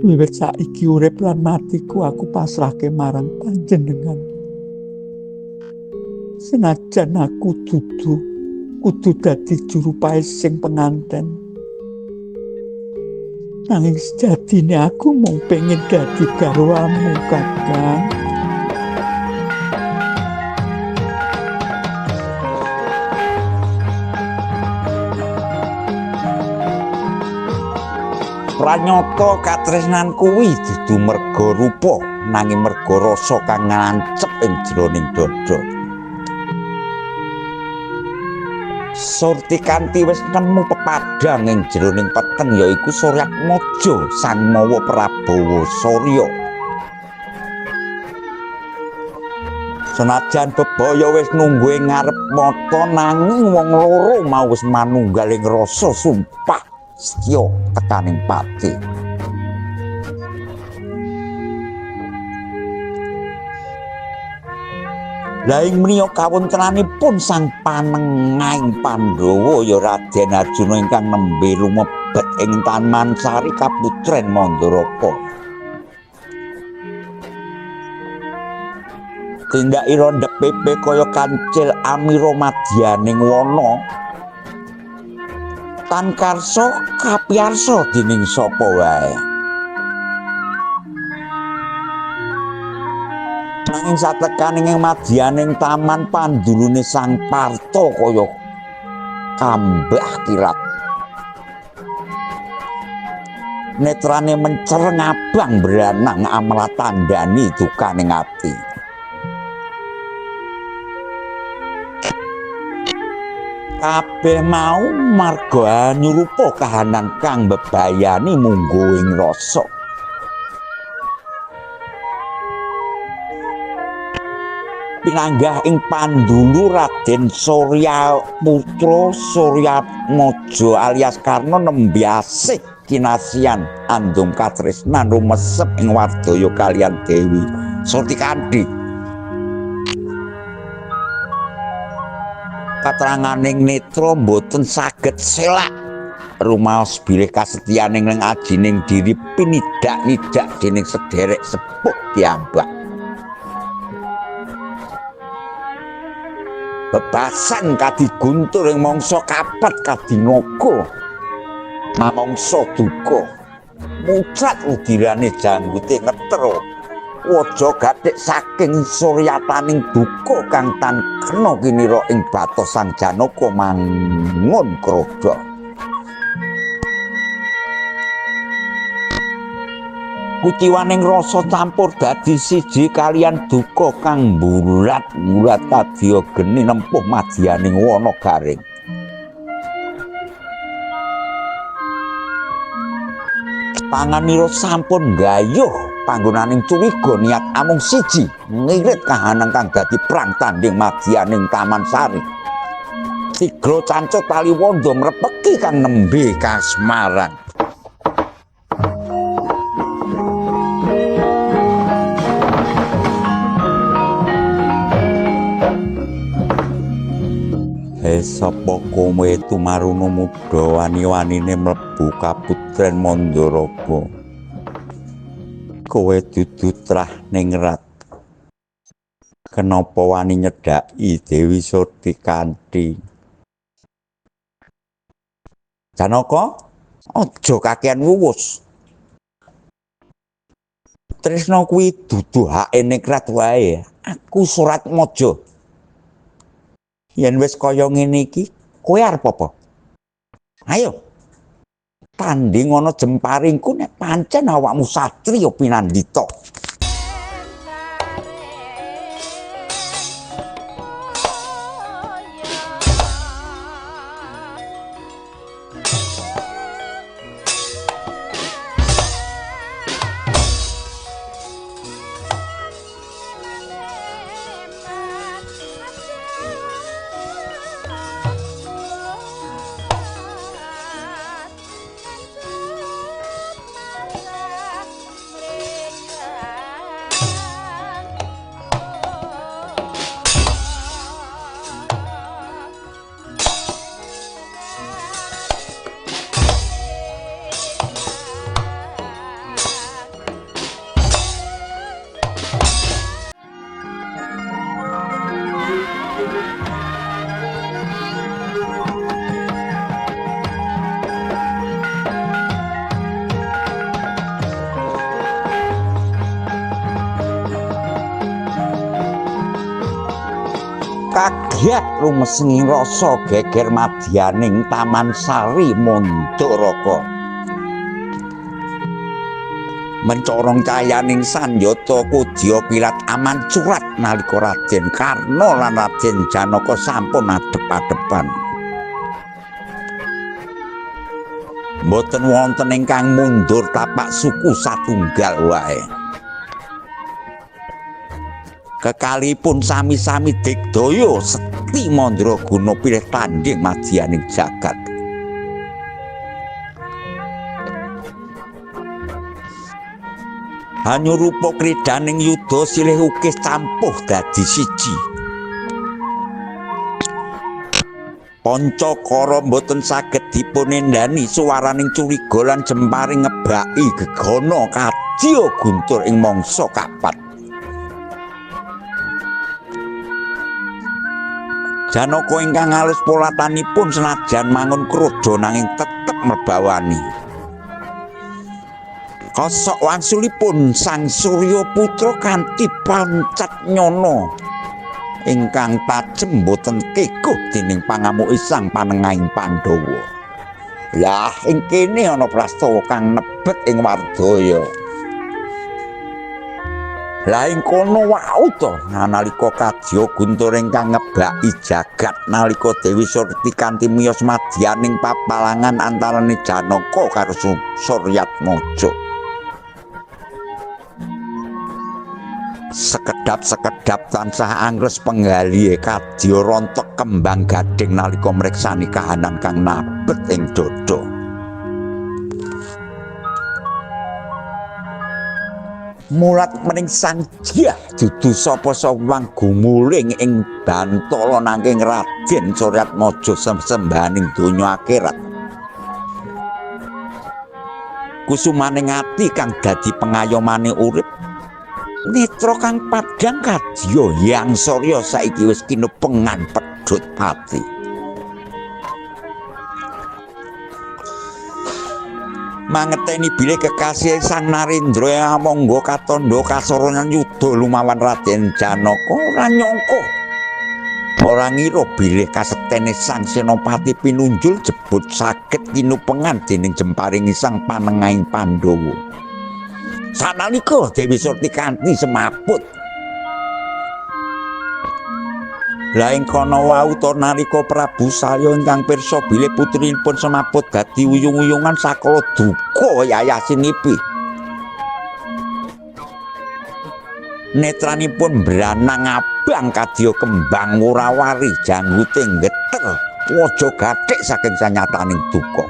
Wiwit saiki urip lan matiku aku pasrahke marang panjenengan. Senajan aku dudu kudu dadi juru paes sing penganten, nanging sejatine aku mung pengen dadi garwamu, Kakang. Pranyata katresnan kuwi dudu merga rupa, nanging merga rasa kang ngancep ing jroning dada. Surtikanti wis nemu pepadang ing jroning peteng, yaiku Suryatmaja sang mawa Prabawa Surya. Senajan bebaya wis nunggu ing ngarep mata, nanging wong loro mau wis manunggal ing rasa sumpah setya tekaning pati. Lah ing menika kawontenanipun sang panengahing Pandhawa ya Raden Arjuna ingkang nembe lumebet ing Taman Sari Kaputren Mandaraka. Tindakira ndhepepe kaya kancil amira madyaning wana. Tan karsa kapiyarsa dening sapa wae. Nanging satekaning ing madyaning taman pandulune Sang Parta kaya kambah kilat. Netrane mencereng abang branang amlatandani dukaning ati. Kabeh mau marga anyurupa kahanan kang mbebayani mungguing rasa. Pinanggah ing pandulu Raden Surya Putra Suryatmaja alias Karna nembe asih kinasian andung katresnan rumesep ing wardaya kaliyan Dewi Surtikanti. Katranganing netra mboten saged selak rumaos bilih kasetyaning ing ajining diri pinidak-nidak dening sederek sepuh piyambak. Bebasan kadiguntur ing mangsa kapat kadinaga mamangsa duka mucrat udirane janggute ngetro. Waja gathik saking suryataning duka kang tan kena kinira ing batos Sang Janaka mangun kroda. Kuciwaning rasa campur dadi siji kaliyan duka kang mbulat-mbulat kadya geni nempuh madyaning wana garing. Tanganira sampun nggayuh panggonaning curiga niat amung siji ngirit kahanan kang dadi perang tandhing madyaning Taman Sari. Tigra cancut tali wanda mrepeki kang nembe kasmaran. Sapa kowe tumaruna muda wani-wanine mlebu kaputren Mandaraga? Kowe dudu trah ningrat. Kenapa wani nyedhaki Dewi Surtikanthi? Janaka, aja kakean wuwus. Tresna kuwi dudu hake ningrat wae. Aku Suratmaja. Yen wis kaya ngene iki, kowe arep apa? Ayo. Tanding ana jemparingku nek pancen awakmu satriya pinandita. Kaget rumesengi rasa geger madyaning Taman Sari Mandaraga. Mencorong cayaning sanjata kudya kilat aman curat nalika Raden Karna lan Raden Janaka sampun adhep-adhepan. Mboten wonten ingkang mundur tapak suku satunggal wae. Kekalipun sami-sami digdaya sekti mandraguna pilih tandhing madyaning jagat. Hanyurupa kridaning yuda silih ukis campuh dadi siji. Pancakara mboten saged dipunendhani suwaraning curiga lan jemparing ngebaki gegana kadya guntur ing mangsa kapat. Janaka ingkang alus polatanipun senajan mangun kroda nanging tetep merbawani. Kosok wangsulipun Sang Surya Putra kanthi pancat nyana ingkang tajem boten kekuh dening pangamuke sang panengahing Pandhawa. Lah ing kene ana prastawa kang nebet ing Wardaya. Lah ing kono wau to nalika kadya guntur ingkang ngebaki jagat nalika Dewi Surti kanthi miyos madyaning papalangan antarane Janaka karo Suryatmaja. Sekedap-sekedap tansah angles penggalihe kadya rontok kembang gading nalika mreksani kahanan kang nabet ing dada. Mulat mening sang Dyah dudu sapa-sapa gumuling ing bantala nanging Raden Suryatmaja sembahaning donya akhirat. Kusumaning ati kang dadi pengayomane urip, netra kang padhang kadya Hyang Surya saiki wis kinupengan pedhot pati. Mangerteni bilih kekasih Sang Narendra amangga katandha kasaranan yuda lumawan Raden Janaka ora nyangka. Ora ngira bilih kasektene Sang Senopati pinunjul jebut saged kinupengan dening jemparing Sang Panengahing Pandhawa. Sanalika Dewi Surtikanti semaput. Lah ing kono wau ta nalika Prabu Salya ingkang pirsa bilih putrinipun semaput dadi uyung-uyungan sakala duka yayasinipi. Netranipun mbranang abang kadya kembang worawari janggute geter waja gathik saking sanyataning duka.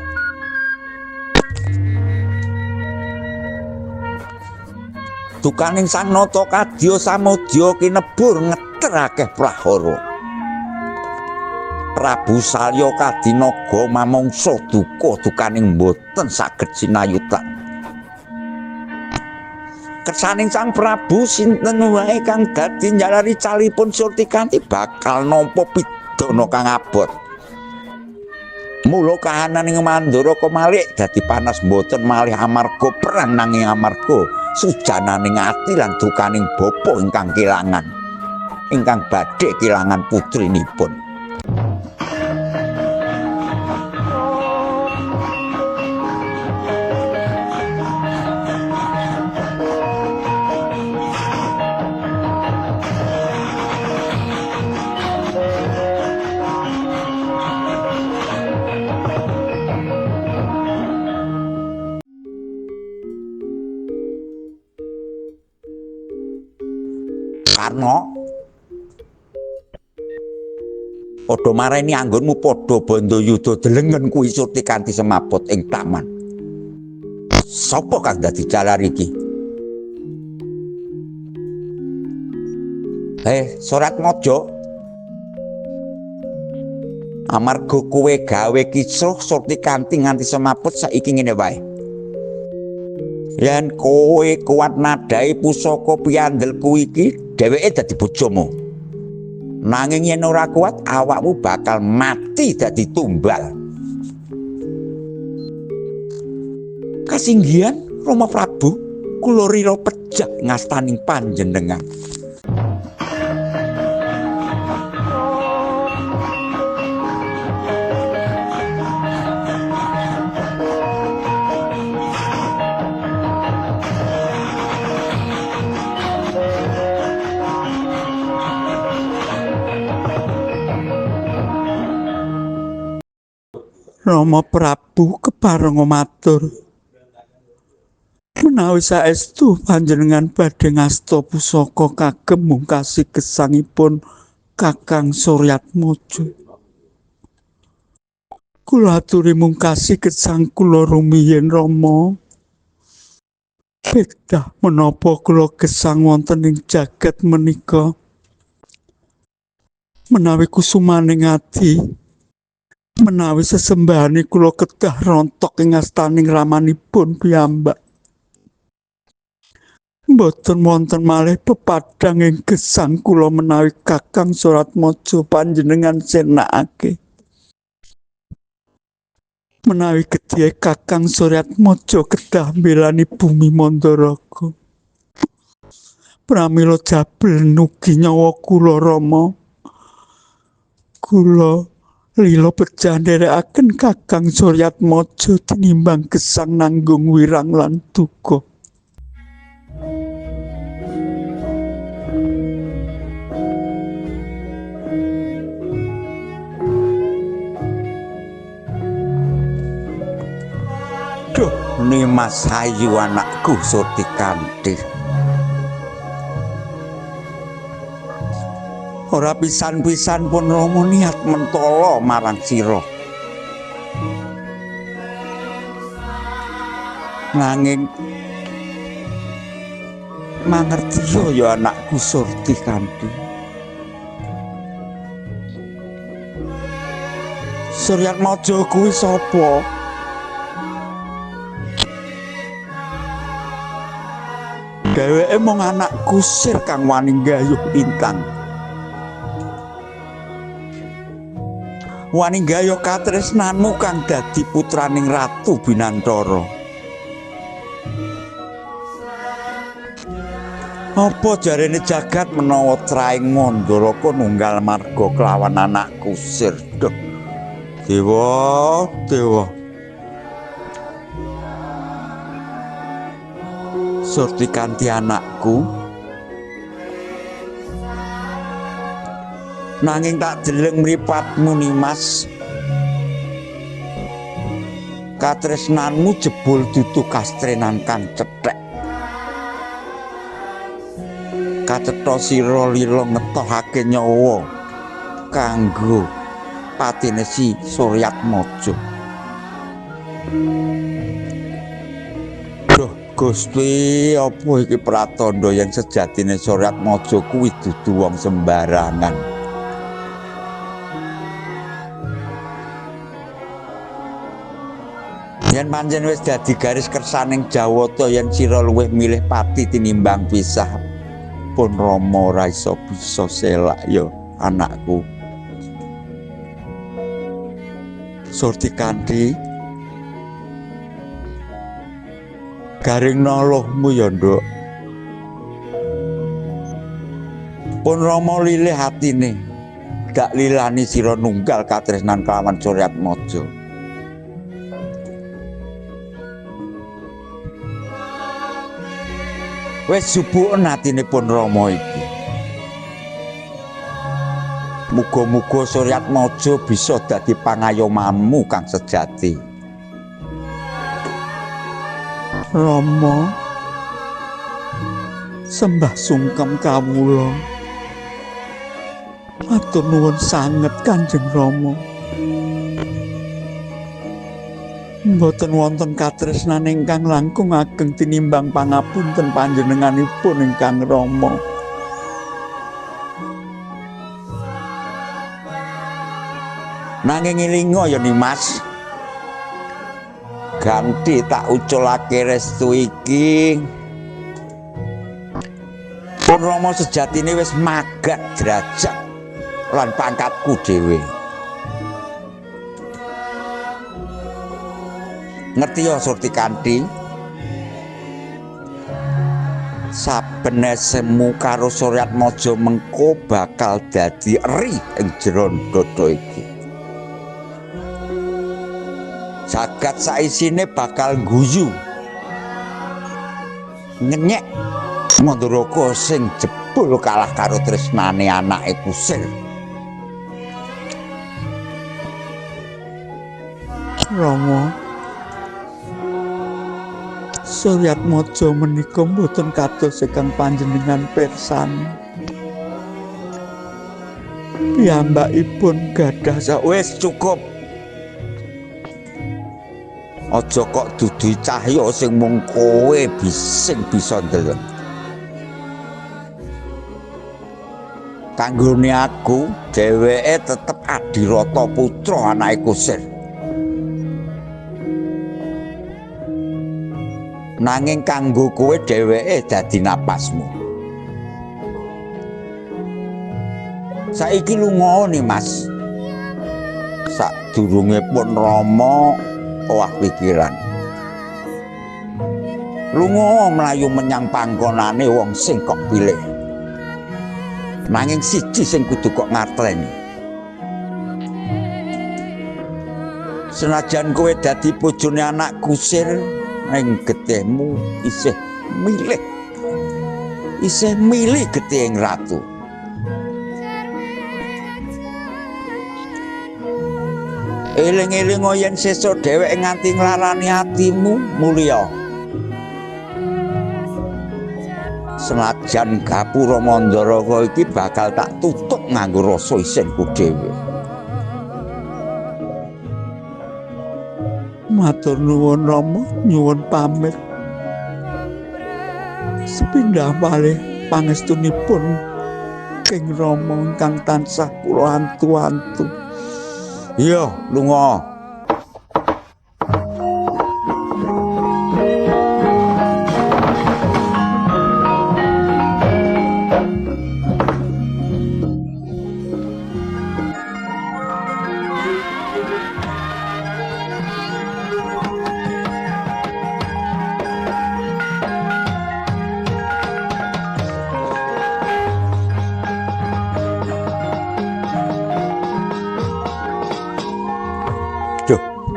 Dukaning Sang Nata kadya samodya kinebur ngeter akeh prahara. Prabu Salya kadinaga mamangsa duka dukaning boten saged sinayutan. Kersaning Sang Prabu sinten wae kang dadi njalari calipun Surtikanti bakal nampa pidana kang abot. Mula kahanan ing Mandura kemalik dadi panas boten malih amarga perang nanging amarga sujananing ati lan dukaning bapa ingkang kelangan, ingkang badhe kelangan putrinipun. Karna, padha mareni anggonmu padha bandha yuda delengen kuwi Surtikanti semaput ing taman. Sapa kang dadi jalar iki? Suratmaja. Amarga kowe gawe kisruh Surtikanti nganti semaput saiki ngene wae. Yen kowe kuat nadhahi pusaka piandelku iki, dheweke dadi bojomu. Nanging yen ora kuat, awakmu bakal mati dadi tumbal. Kasinggihan Rama Prabu, kula rila pejah ngastaning panjenengan. Rama Prabu keparenga matur, menawi saestu panjenengan badhe ngasta pusaka kagem mungkasi gesangipun Kakang Suryatmaja. Kula aturi mungkasi gesang kula rumiyin Rama. Pedah menapa kula gesang wonten ing jagat menika. Menawi kusumaning ati, menawi sesembahane kula kedah rontok ing astaning ramanipun piyambak. Mboten wonten malih pepadhang ing gesang kula menawi Kakang Suratmaja panjenengan sirnakake. Menawi gedhe Kakang Suryatmaja kedah mbelani bumi Mandaraga. Pramila jabel nugi nyawa kula Rama. Kula lila pejah nderekaken Kakang Suryatmaja tinimbang gesang nanggung wirang lan duka. Duh, Nimas ayu anakku Surtikanti. Ora pisan-pisan pun Rama niat mentala marang sira. Nanging mangertiya ya anakku Surtikanti. Suryatmaja kuwi sapa? Dheweke mung anak kusir kang wani nggayuh lintang. Wani nggayuh katresnanmu kang dadi putraning Ratu Binantara. Apa jarene jagat menawa traing Mandaraka nunggal marga kelawan anak kusir. Duh. Dewa, dewa. Surti kanthi anakku. Nanging tak deleng mripatmu Nimas. Katresnanmu jebul dudu kastrenan kang cethek. Kacetha sira lila ngetohake nyawa kanggo patine si Suryatmaja. Duh Gusti, apa iki pratandha yen sejatine Suryatmaja kuwi dudu wong sembarangan. Yen pancen wis dadi garis kersaning Jawata yen sira luwih milih pati tinimbang pisah, pun Rama ora iso bisa selak ya anakku. Surti kanthi garing lohmu ya nduk. Pun Rama lilih atine gak lilani sira nunggal katresnan kelawan Suryatmaja. Wis subuken atine pun Rama iki. Muga-muga Suryatmaja bisa dadi pangayomanmu kang sejati. Rama, sembah sungkem kawula. Matur nuwun sanget Kanjeng Rama. Mboten wonten katresnan ingkang langkung ageng tinimbang pangapunten panjenenganipun ingkang Rama. Nanging elinga ya Nimas. Ganti tak uculake restu iki. Pun Rama sejatine wis magat derajat lan pangkatku dhewe. Ngerti ya Surti Kanthi? Saben esemu karo Suryatmaja mengko bakal dadi eri ing jero dada iki. Jagat saisine bakal ngguyu. Ngenyek Mandaraka sing jebul kalah karo tresnane anake kusir. Rama, Suryatmaja menika mboten kados ingkang panjenengan pirsani. Piyambakipun gadah wis cukup. Aja kok dudu cahya sing mung kowe sing bisa ndeleng. Kanggone aku, dheweke tetep Adirata putra anake kusir. Nanging kanggo kowe dheweke dadi napasmu. Saiki lunga nih Mas. Sadurunge pun Rama owah pikiran. Lunga mlayu menyang panggonane wong sing kok pilih. Nanging siji sing kudu kok ngarteni. Senajan kowe dadi bojone anak kusir, ning getihmu isih milih. Isih milih getih ing ratu. Eling-eling yen sesuk dheweke nganti nglarani atimu mulya. Senajan gapura Mandaraka iki bakal tak tutup nganggo rasa isinku dhewe. Matur nuwun Rama, nyuwun pamit. Sepindah malih pangestunipun King Rama ingkang tansah kula antu-antu. Iya, lunga.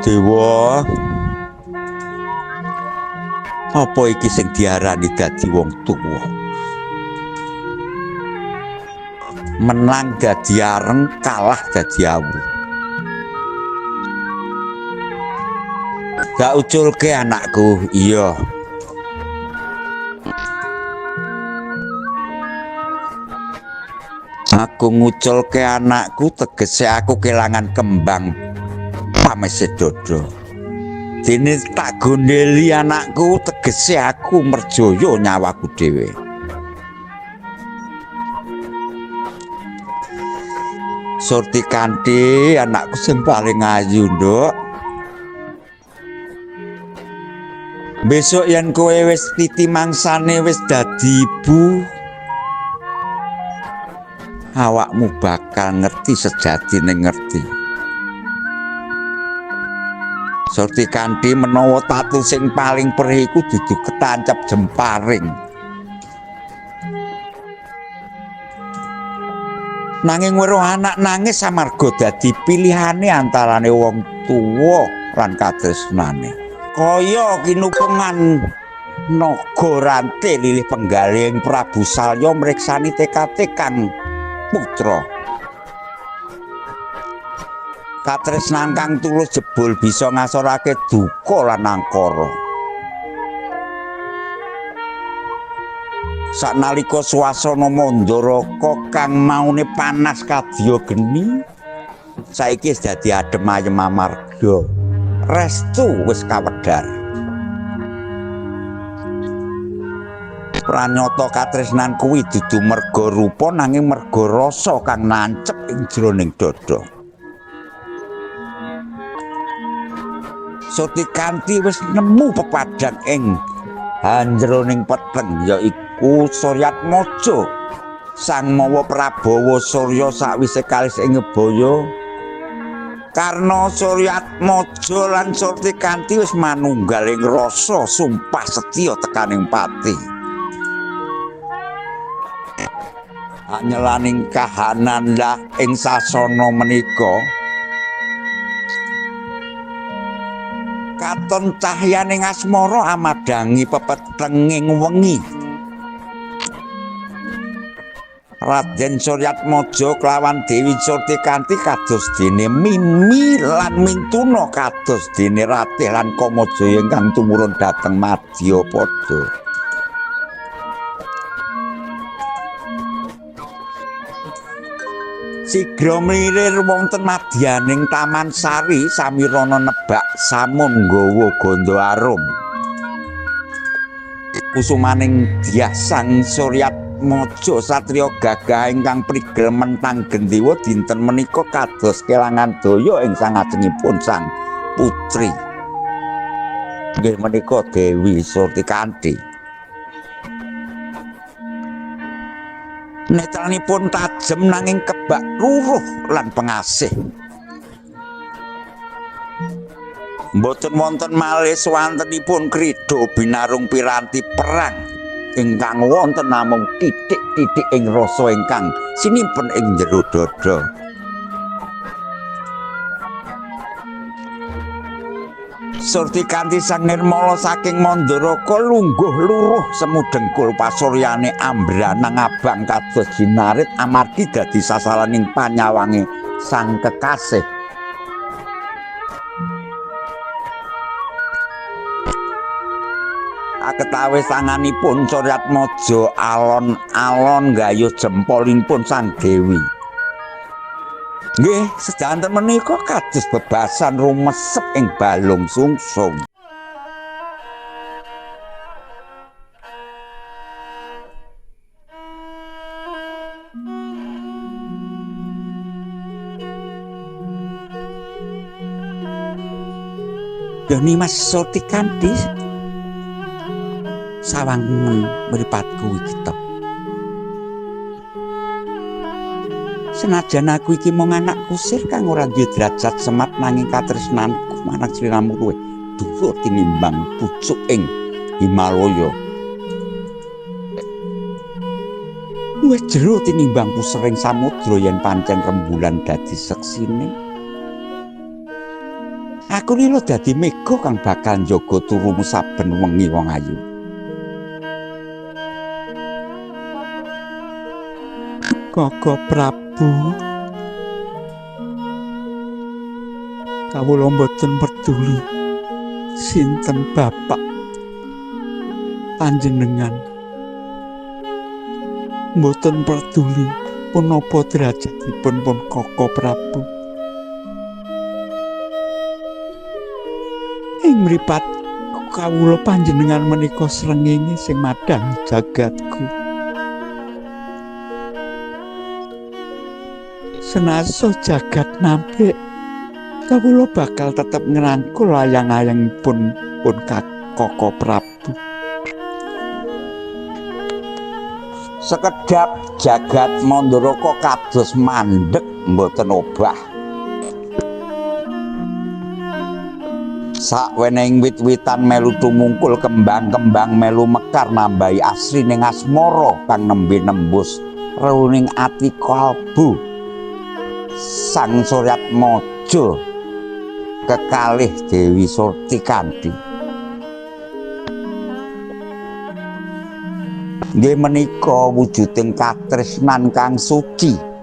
Dewa, apa iki sing diarani dadi wong tuwa? Menang dadi areng, kalah dadi awu. Gak uculke anakku, iya. Aku nguculke anakku tegese aku kelangan kembang pamese dodo. Dene tak gondeli anakku tegese aku merjaya nyawaku dhewe. Surtikanti anakku sing paling ayu, Nduk. Besok yen kowe wis titi mangsane wis dadi ibu, awakmu bakal ngerti sejatine ngerti. Surtikanti menawa tatu sing paling perih iku dudu ketancep jemparing. Nanging weruh anak nangis amarga dadi pilihane antarane wong tuwa lan katresnane. Kaya kinupengan naga rante lilih penggalih Prabu Salya mriksani tekate kang putra. Katresnan kang tulus jebul bisa ngasorake duka lan angkara. Saknalika swasana Mandaraka kang maune panas kadya geni, saiki wis dadi adem ayem amarga restu wis kawedhar. Pranyata katresnan kuwi dudu merga rupa nanging merga rasa kang nancep ing jroning dada. Surtikanti wis nemu pepadang ing hanjroning peteng, yaiku Suryatmaja sang mawa Prabawa Surya sakwise kalis ing Ngebaya. Karna Suryatmaja lan Surtikanti wis manunggal ing rasa sumpah setya tekaning pati. Anyelaning kahanan lah ing sasana menika katon cahyaning asmara amadhangi pepetenging wengi. Raden Suryatmaja kelawan Dewi Surtikanti kados dene Mimi lan Mintuna kados dene Ratih lan Kamajaya ingkang tumurun dhateng Madyapada. Sigra mlirir wonten madyaning Taman Sari samirana nebak samun nggawa gandha arum. Kusumaning dyah sang Suryatmaja satriya gagah ingkang prigel mentang gendewa dinten menika kados kelangan daya ing sangajengipun sang putri. Nggih menika Dewi Surtikanti. Netranipun tajem nanging kebak ruruh lan pengasih. Mboten wonten malih swantenipun kridha binarung piranti perang ingkang wonten namung titik-titik ing rasa ingkang sinimpen ing jero dada. Surtikanti sang nirmala saking Mandaraka lungguh luruh semu dengkul pasuryane ambranang abang kados jinarit amargi dadi sasaraning panyawange sang kekasih. Aketawis tanganipun Suryatmaja alon-alon gayuh jempolipun sang dewi. Nggih, sedanten menika kados bebasan rumesep ing balung sungsum. Dene Mas Surtikanti sawangen mripatku iki to. Senajan aku iki mung anak kusir kang ora duwe derajat semat nanging katresnanku marang sliramu luwih dhuwur tinimbang pucuk ing Himalaya. Luwih jero tinimbang pusering samudra yen pancen rembulan dadi seksine. Aku lila dadi mega kang bakal njaga turumu saben wengi wong ayu. Koko Prabu, kawula mboten peduli sinten bapak panjenengan. Mboten peduli punapa derajatipun pun Koko Prabu. Ing mripat kawula panjenengan menika srengenge sing madhang jagatku. Senaso jagat nampik, kawula bakal tetep ngrangkul ayang-ayangipun pun Koko Prabu. Sekedhap jagat Mandaraka kados mandheg mboten obah. Sawening wit-witan melu tumungkul, kembang-kembang melu mekar nambahi asrining asmara kang nembe nembus reluning ati kalbu. Sang Suryatmaja kekalih Dewi Surtikanti. Nggih menika wujuding katresnan kang suci.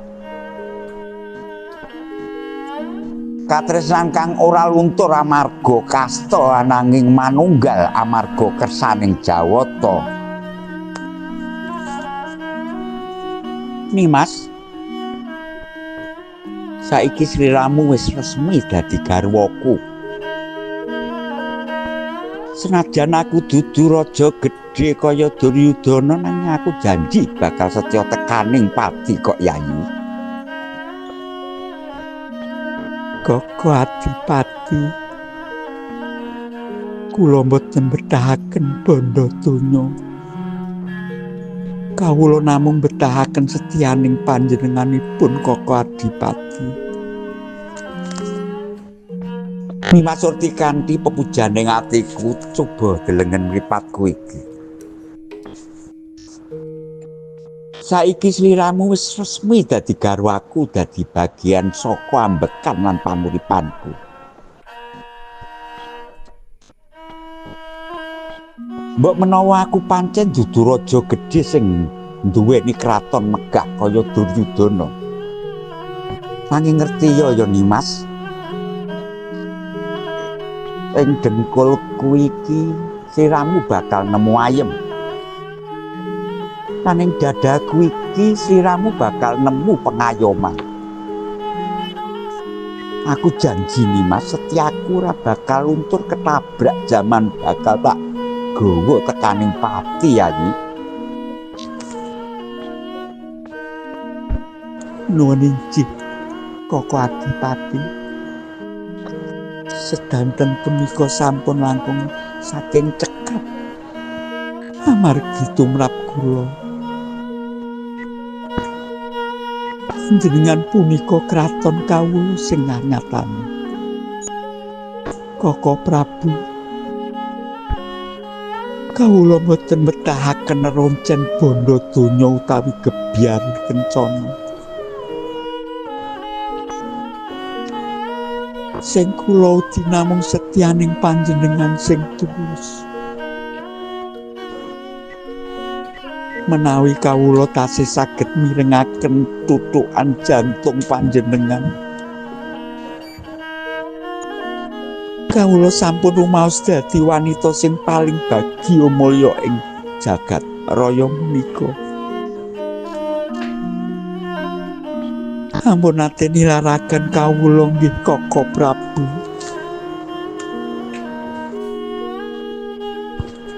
Katresnan kang ora luntur amarga kasta ananging manunggal amarga kersaning Jawata. Nimas, saiki sliramu wis resmi dadi garwaku. Senajan aku dudu raja gedhe kaya Duryudana, nanging aku janji bakal setya tekaning pati kok Yayi. Koko Adipati, kula mboten betahaken bondo donya. Kawula namung betahaken setyaning panjenenganipun Koko Adipati. Nimas Surtikanti, pepujaning atiku, coba delengen mripatku iki. Saiki sliramu wis resmi dadi garwaku, dadi bagian saka ambekan lan panguripanku. Mbok menawa aku pancen dudu raja gedhe sing nduweni kraton megah kaya Duryudana. Nanging ngerti ya ya Nimas, ing dengkulku iki sliramu bakal nemu ayem. Lan ing dadaku iki sliramu bakal nemu pengayoman. Aku janji Nimas, setiaku ora bakal luntur ketabrak jaman, bakal tak gawa tekaning pati Yayi. Nuwun injih Koko Adipati. Sedanten punika sampun langkung saking cekap amargi tumrap kula. Panjenengan punika kraton kawula sing nyatane. Koko Prabu, kawula mboten betahaken roncen bondo donya utawi gebyar kencana. Sing kula uti namung setyaning panjenengan sing tulus. Menawi kawula tasih saged mirengaken tutukan jantung panjenengan, kawula sampun rumaos dadi wanita sing paling bagya mulya ing jagat raya menika. Ampun nate nilaraken kawula nggih Koko Prabu.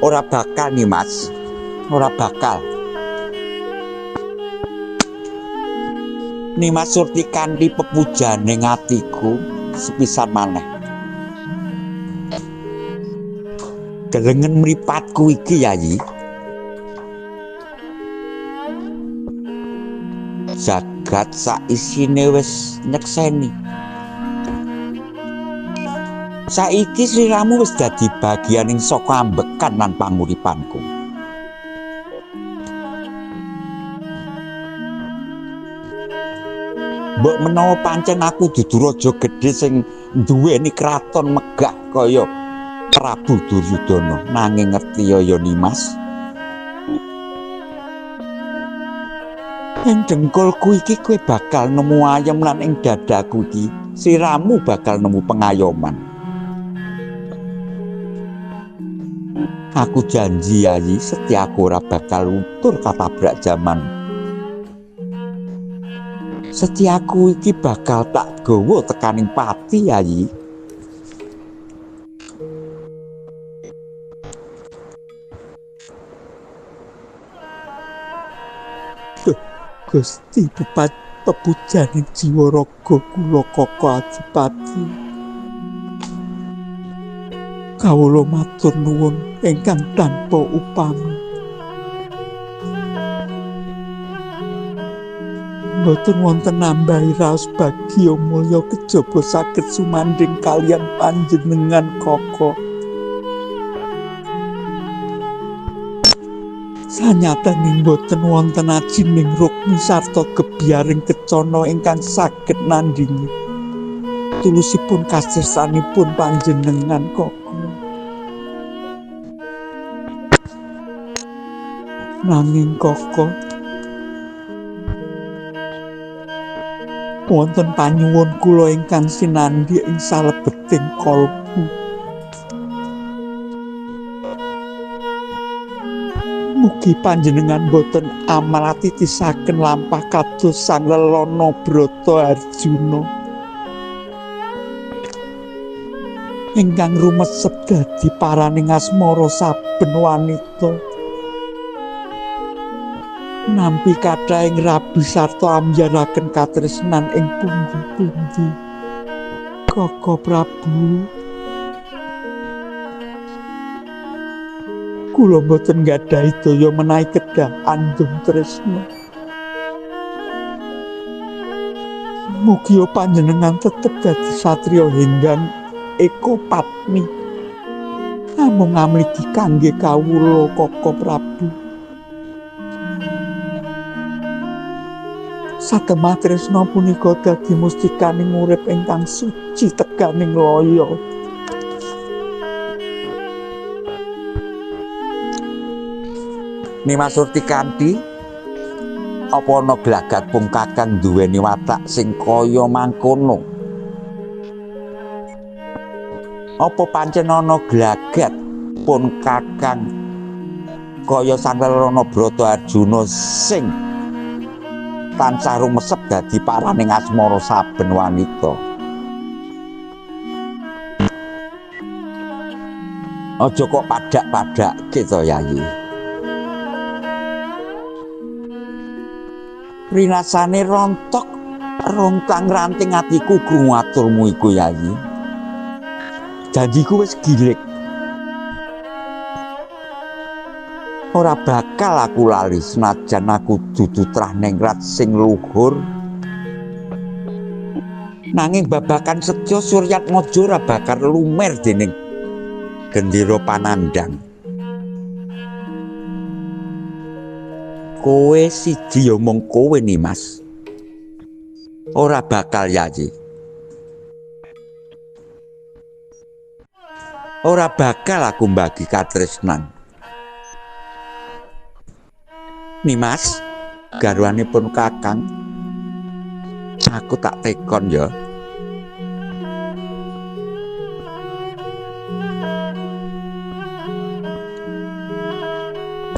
Ora bakal Nimas, ora bakal. Nimas Surtikanti, pepujaning atiku sepisan maneh. Delengen mripatku iki Yayi. Jagat saisine wis nyekseni. Saiki sliramu wis dadi bagianing saka ambekan lan panguripanku. Mbok menawa pancen aku dudu raja gedhe sing duweni kraton megah kaya Prabu Duryudana, nanging ngerti ya Nimas. Ing dengkulku iki kowe bakal nemu ayem lan ing dadaku iki siramu bakal nemu pengayoman. Aku janji Yayi, setiaku ora bakal luntur katabrak jaman. Setiaku iki bakal tak gawa tekaning pati Yayi. Duh, Gusti pepujaning jiwa raga kula Koko Adipati. Kawula matur nuwun ingkang tanpa upami. Mboten wonten nambahi raos bagya mulya kejaba saged sumandhing kaliyan panjenengan Koko. Sanyatane mboten wonten ajining rukmi sarta gebyaring kecana ingkang saged nandhingi tulusipun kasresanipun panjenengan Koko. Nanging Koko, wonten panyuwun kula ingkang sinandhi ing salebeting kalbu. Mugi panjenengan boten amratitisaken lampah kados Sang Lelana Brata Arjuna ingkang rumesep dadi paraning asmara saben wanita. Nampi kathahing rabi sarta ambyaraken katresnan ing pundi-pundi. Koko Prabu, kula mboten nggadahi daya menawi kedah andum tresna. Mugia panjenengan tetep dadi satriya hinggan eka patmi. Namung ngamligi kangge kawula Koko Prabu. Satemah tresna punika dadi mustikaning urip ingkang suci teganing laya. Nimas Surtikanti, apa ana glagat pung kakang duweni watak sing kaya mangkono? Apa pancen ana glagat pun kakang kaya Sang Lelana Brata Arjuna sing tansah rumesep dadi paraning asmara saben wanita? Aja kok padhak-padhakke to Yayi. Rinasane rontok rontang ranting atiku krungu aturmu iku Yayi. Janjiku wis gilik. Ora bakal aku lali senajan aku dudu trah ningrat sing luhur. Nanging babakan setya Suryatmaja ora bakal lumer dening gendera panandhang. Kowe siji ya mung kowe Nimas. Ora bakal Yayi. Ora bakal aku mbagi katresnan. Nimas, garwanipun kakang, aku tak tekon ya.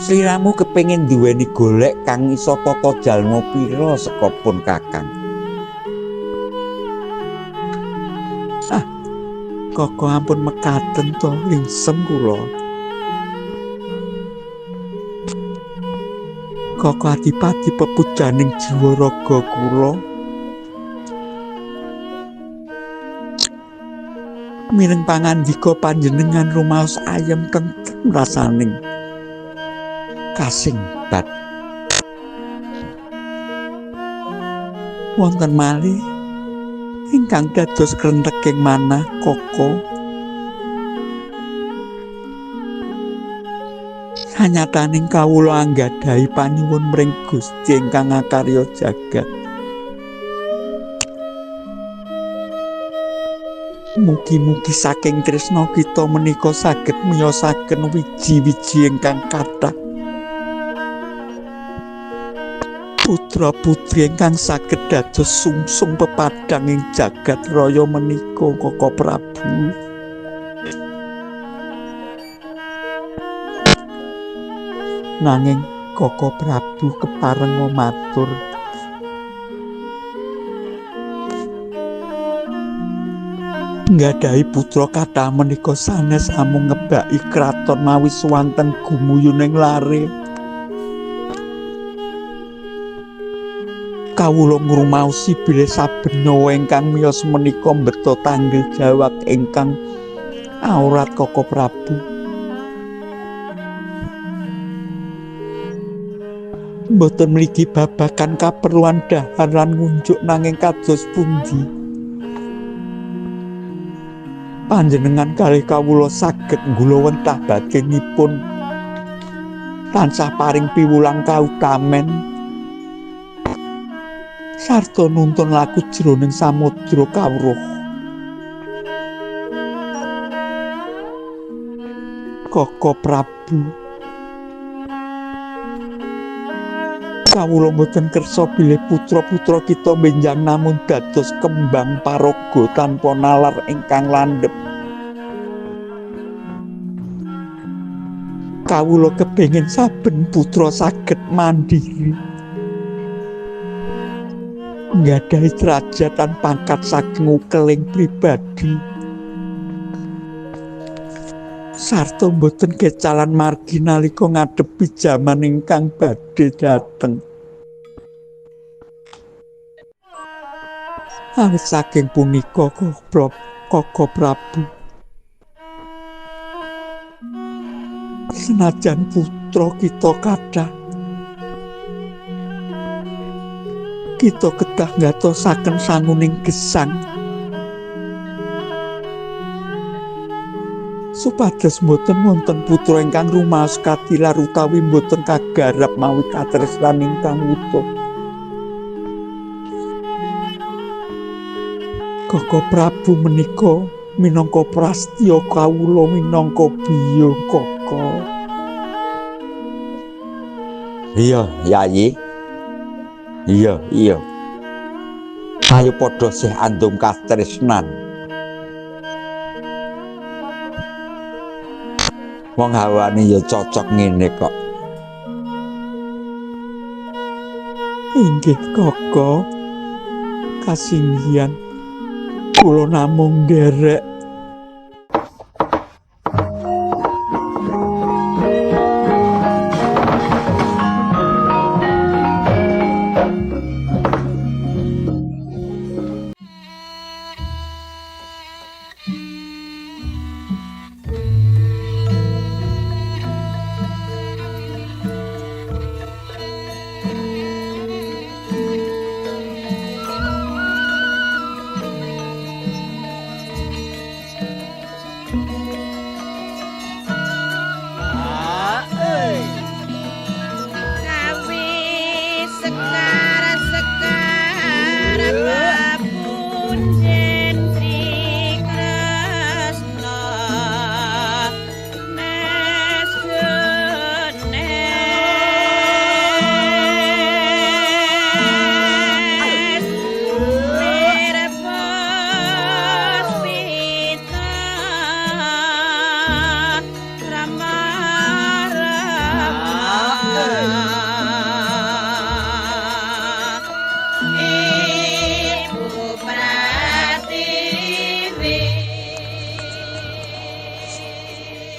Sliramu kepengin duweni golek kang iso tata jalma pira saka pun kakang? Ah, Koko ampun mekaten to lingsem kula. Koko Adipati pepujaning jiwa raga kula. Mireng pangandika panjenengan rumaos ayem tentrem rasaning kasingbat. Wonten malih ingkang dados krenteking manah Koko. Sanyataning kawula anggadhahi panyuwun mring Gusti ingkang ngakarya jagat. Mugi-mugi saking tresna kita menika saged miyosaken wiji-wiji ingkang kathah. Putra-putri ingkang saged dados sungsung pepadhang ing jagat raya menika Koko Prabu. Nanging Koko Prabu keparenga matur, nggadahi putra kathah menika sanes amung ngebaki kraton mawi swanten gumuyuning lare. Kawula ngrumaosi bilih saben nyawa ingkang miyos menika mbeta tanggel jawab ingkang awrat Koko Prabu. Mboten mligi babagan kaperluan dhahar lan ngunjuk nanging kados pundi panjenengan kalih kawula saged nggulawentah batinipun tansah paring piwulang kautamen sarta nuntun laku jroning samudra kawruh. Koko Prabu, kawula mboten kersa bilih putra-putra kita benjang namung dados kembang paraga tanpa nalar ingkang landhep. Kawula kepengin saben putra saged mandiri, nggadahi derajat lan pangkat saking ukeling pribadi, sarta mboten kecalan margi nalika ngadepi jaman ingkang badhe dhateng. Awit saking punika Koko Prabu, senajan putra kita kathah, kita kedah ngatosaken sanguning gesang supados mboten wonten putra ingkang rumaos katilar utawi mboten kagarap mawi katresnan ingkang wutuh. Koko Prabu menika minangka prastya kawula minangka biyung Koko. Iya, Yayi. Iya, iya. Ayo padha sih andum katresnan. Wong hawane ya cocok ngene kok. Inggih Koko. Kasinggihan kula namung nderek.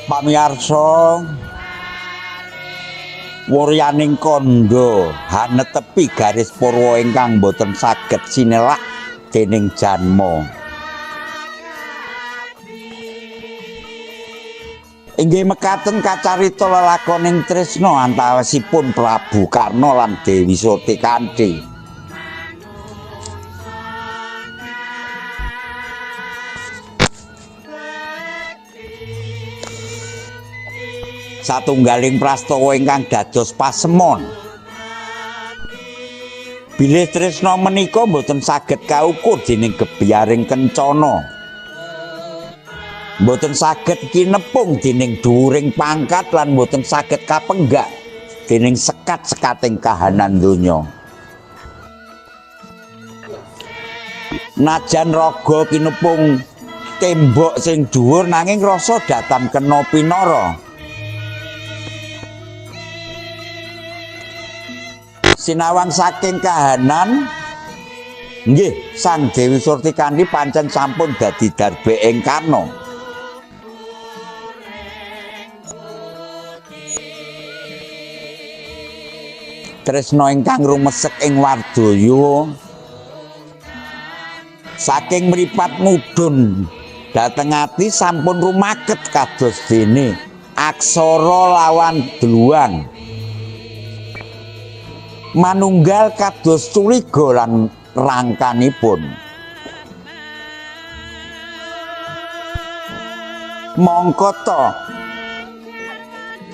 Pamirsa, wuryaning kandha hanetepi garis purwa ingkang boten saged sinelak dening janma. Inggih mekaten kacarita lelakoning tresna antawisipun Prabu Karna lan Dewi Surtikanthi. Satunggaling prastawa ingkang dados pasemon. Bilih tresna menika mboten saged kaukur dening gebyaring kencana. Mboten saged kinepung dening dhuwuring pangkat lan mboten saged kapenggak dening sekat-sekating kahanan donya. Najan raga kinepung tembok sing dhuwur nanging rasa datan kena pinara. Sinawang saking kahanan nggih Sang Dewi Surtikanti pancen sampun dadi darbe ing Karna. Tresna ingkang rumesek ing wardaya saking mripat mudhun dhateng ati sampun rumaket kados dene aksara lawan dluwang manunggal kados curiga lan rangkanipun. Mongko ta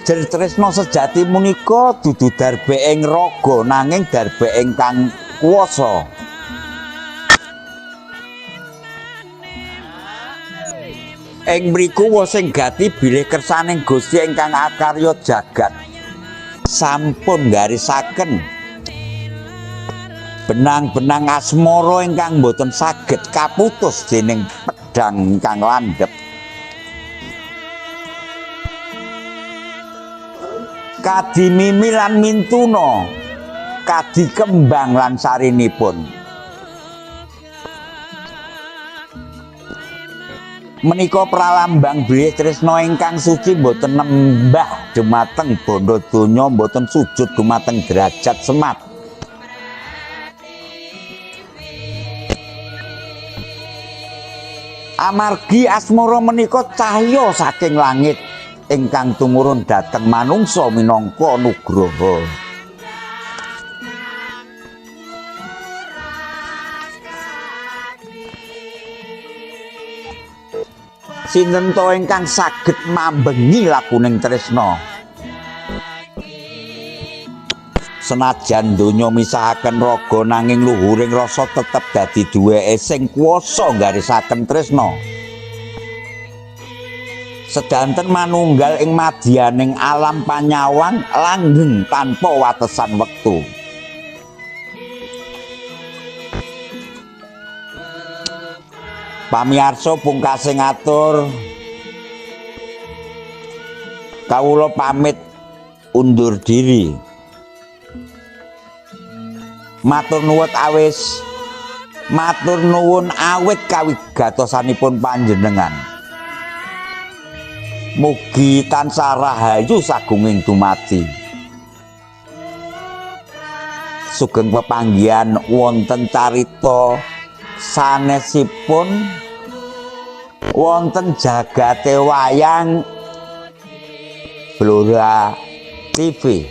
jer tresna sejati munika dudu darbe ing raga nanging darbe ingkang kuwasa. Ing mriku wosing gati bilih kersaning Gusti ingkang akarya jagat sampun nggarisaken benang-benang asmara ingkang boten saged kaputus dening pedhang ingkang landhep. Kadi mimi lan mintuna, kadi kembang lan sarinipun. Menika pralambang bilih tresna ingkang suci boten nembah dumateng bondo donya, boten sujud dumateng derajat semat. Amargi asmara menika cahya saking langit ingkang tumurun dhateng manungsa minangka nugraha. Sinten to ingkang saged mambengi lakuning tresna? Senajan donya misahaken raga nanging luhuring rasa tetep dadi duweke sing kuwasa nggarisaken tresna. Sedanten manunggal ing madyaning alam panyawang langgeng tanpa watesan wektu. Pamiarsa pungkasing atur, kawula pamit undur diri. Matur nuwun awis, matur nuwun awit kawigatosanipun panjenengan. Mugi tansah rahayu sagunging dumadi. Sugeng pepanggihan wonten carita sanesipun wonten jagate wayang Blora TV.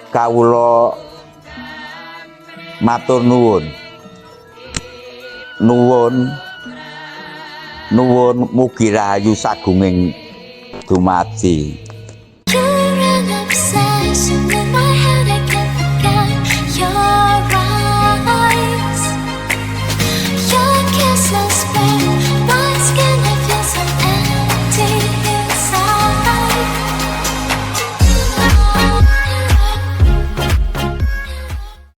Kawula matur nuwun. Nuwun nuwun mugi rahayu sagunging dumadi.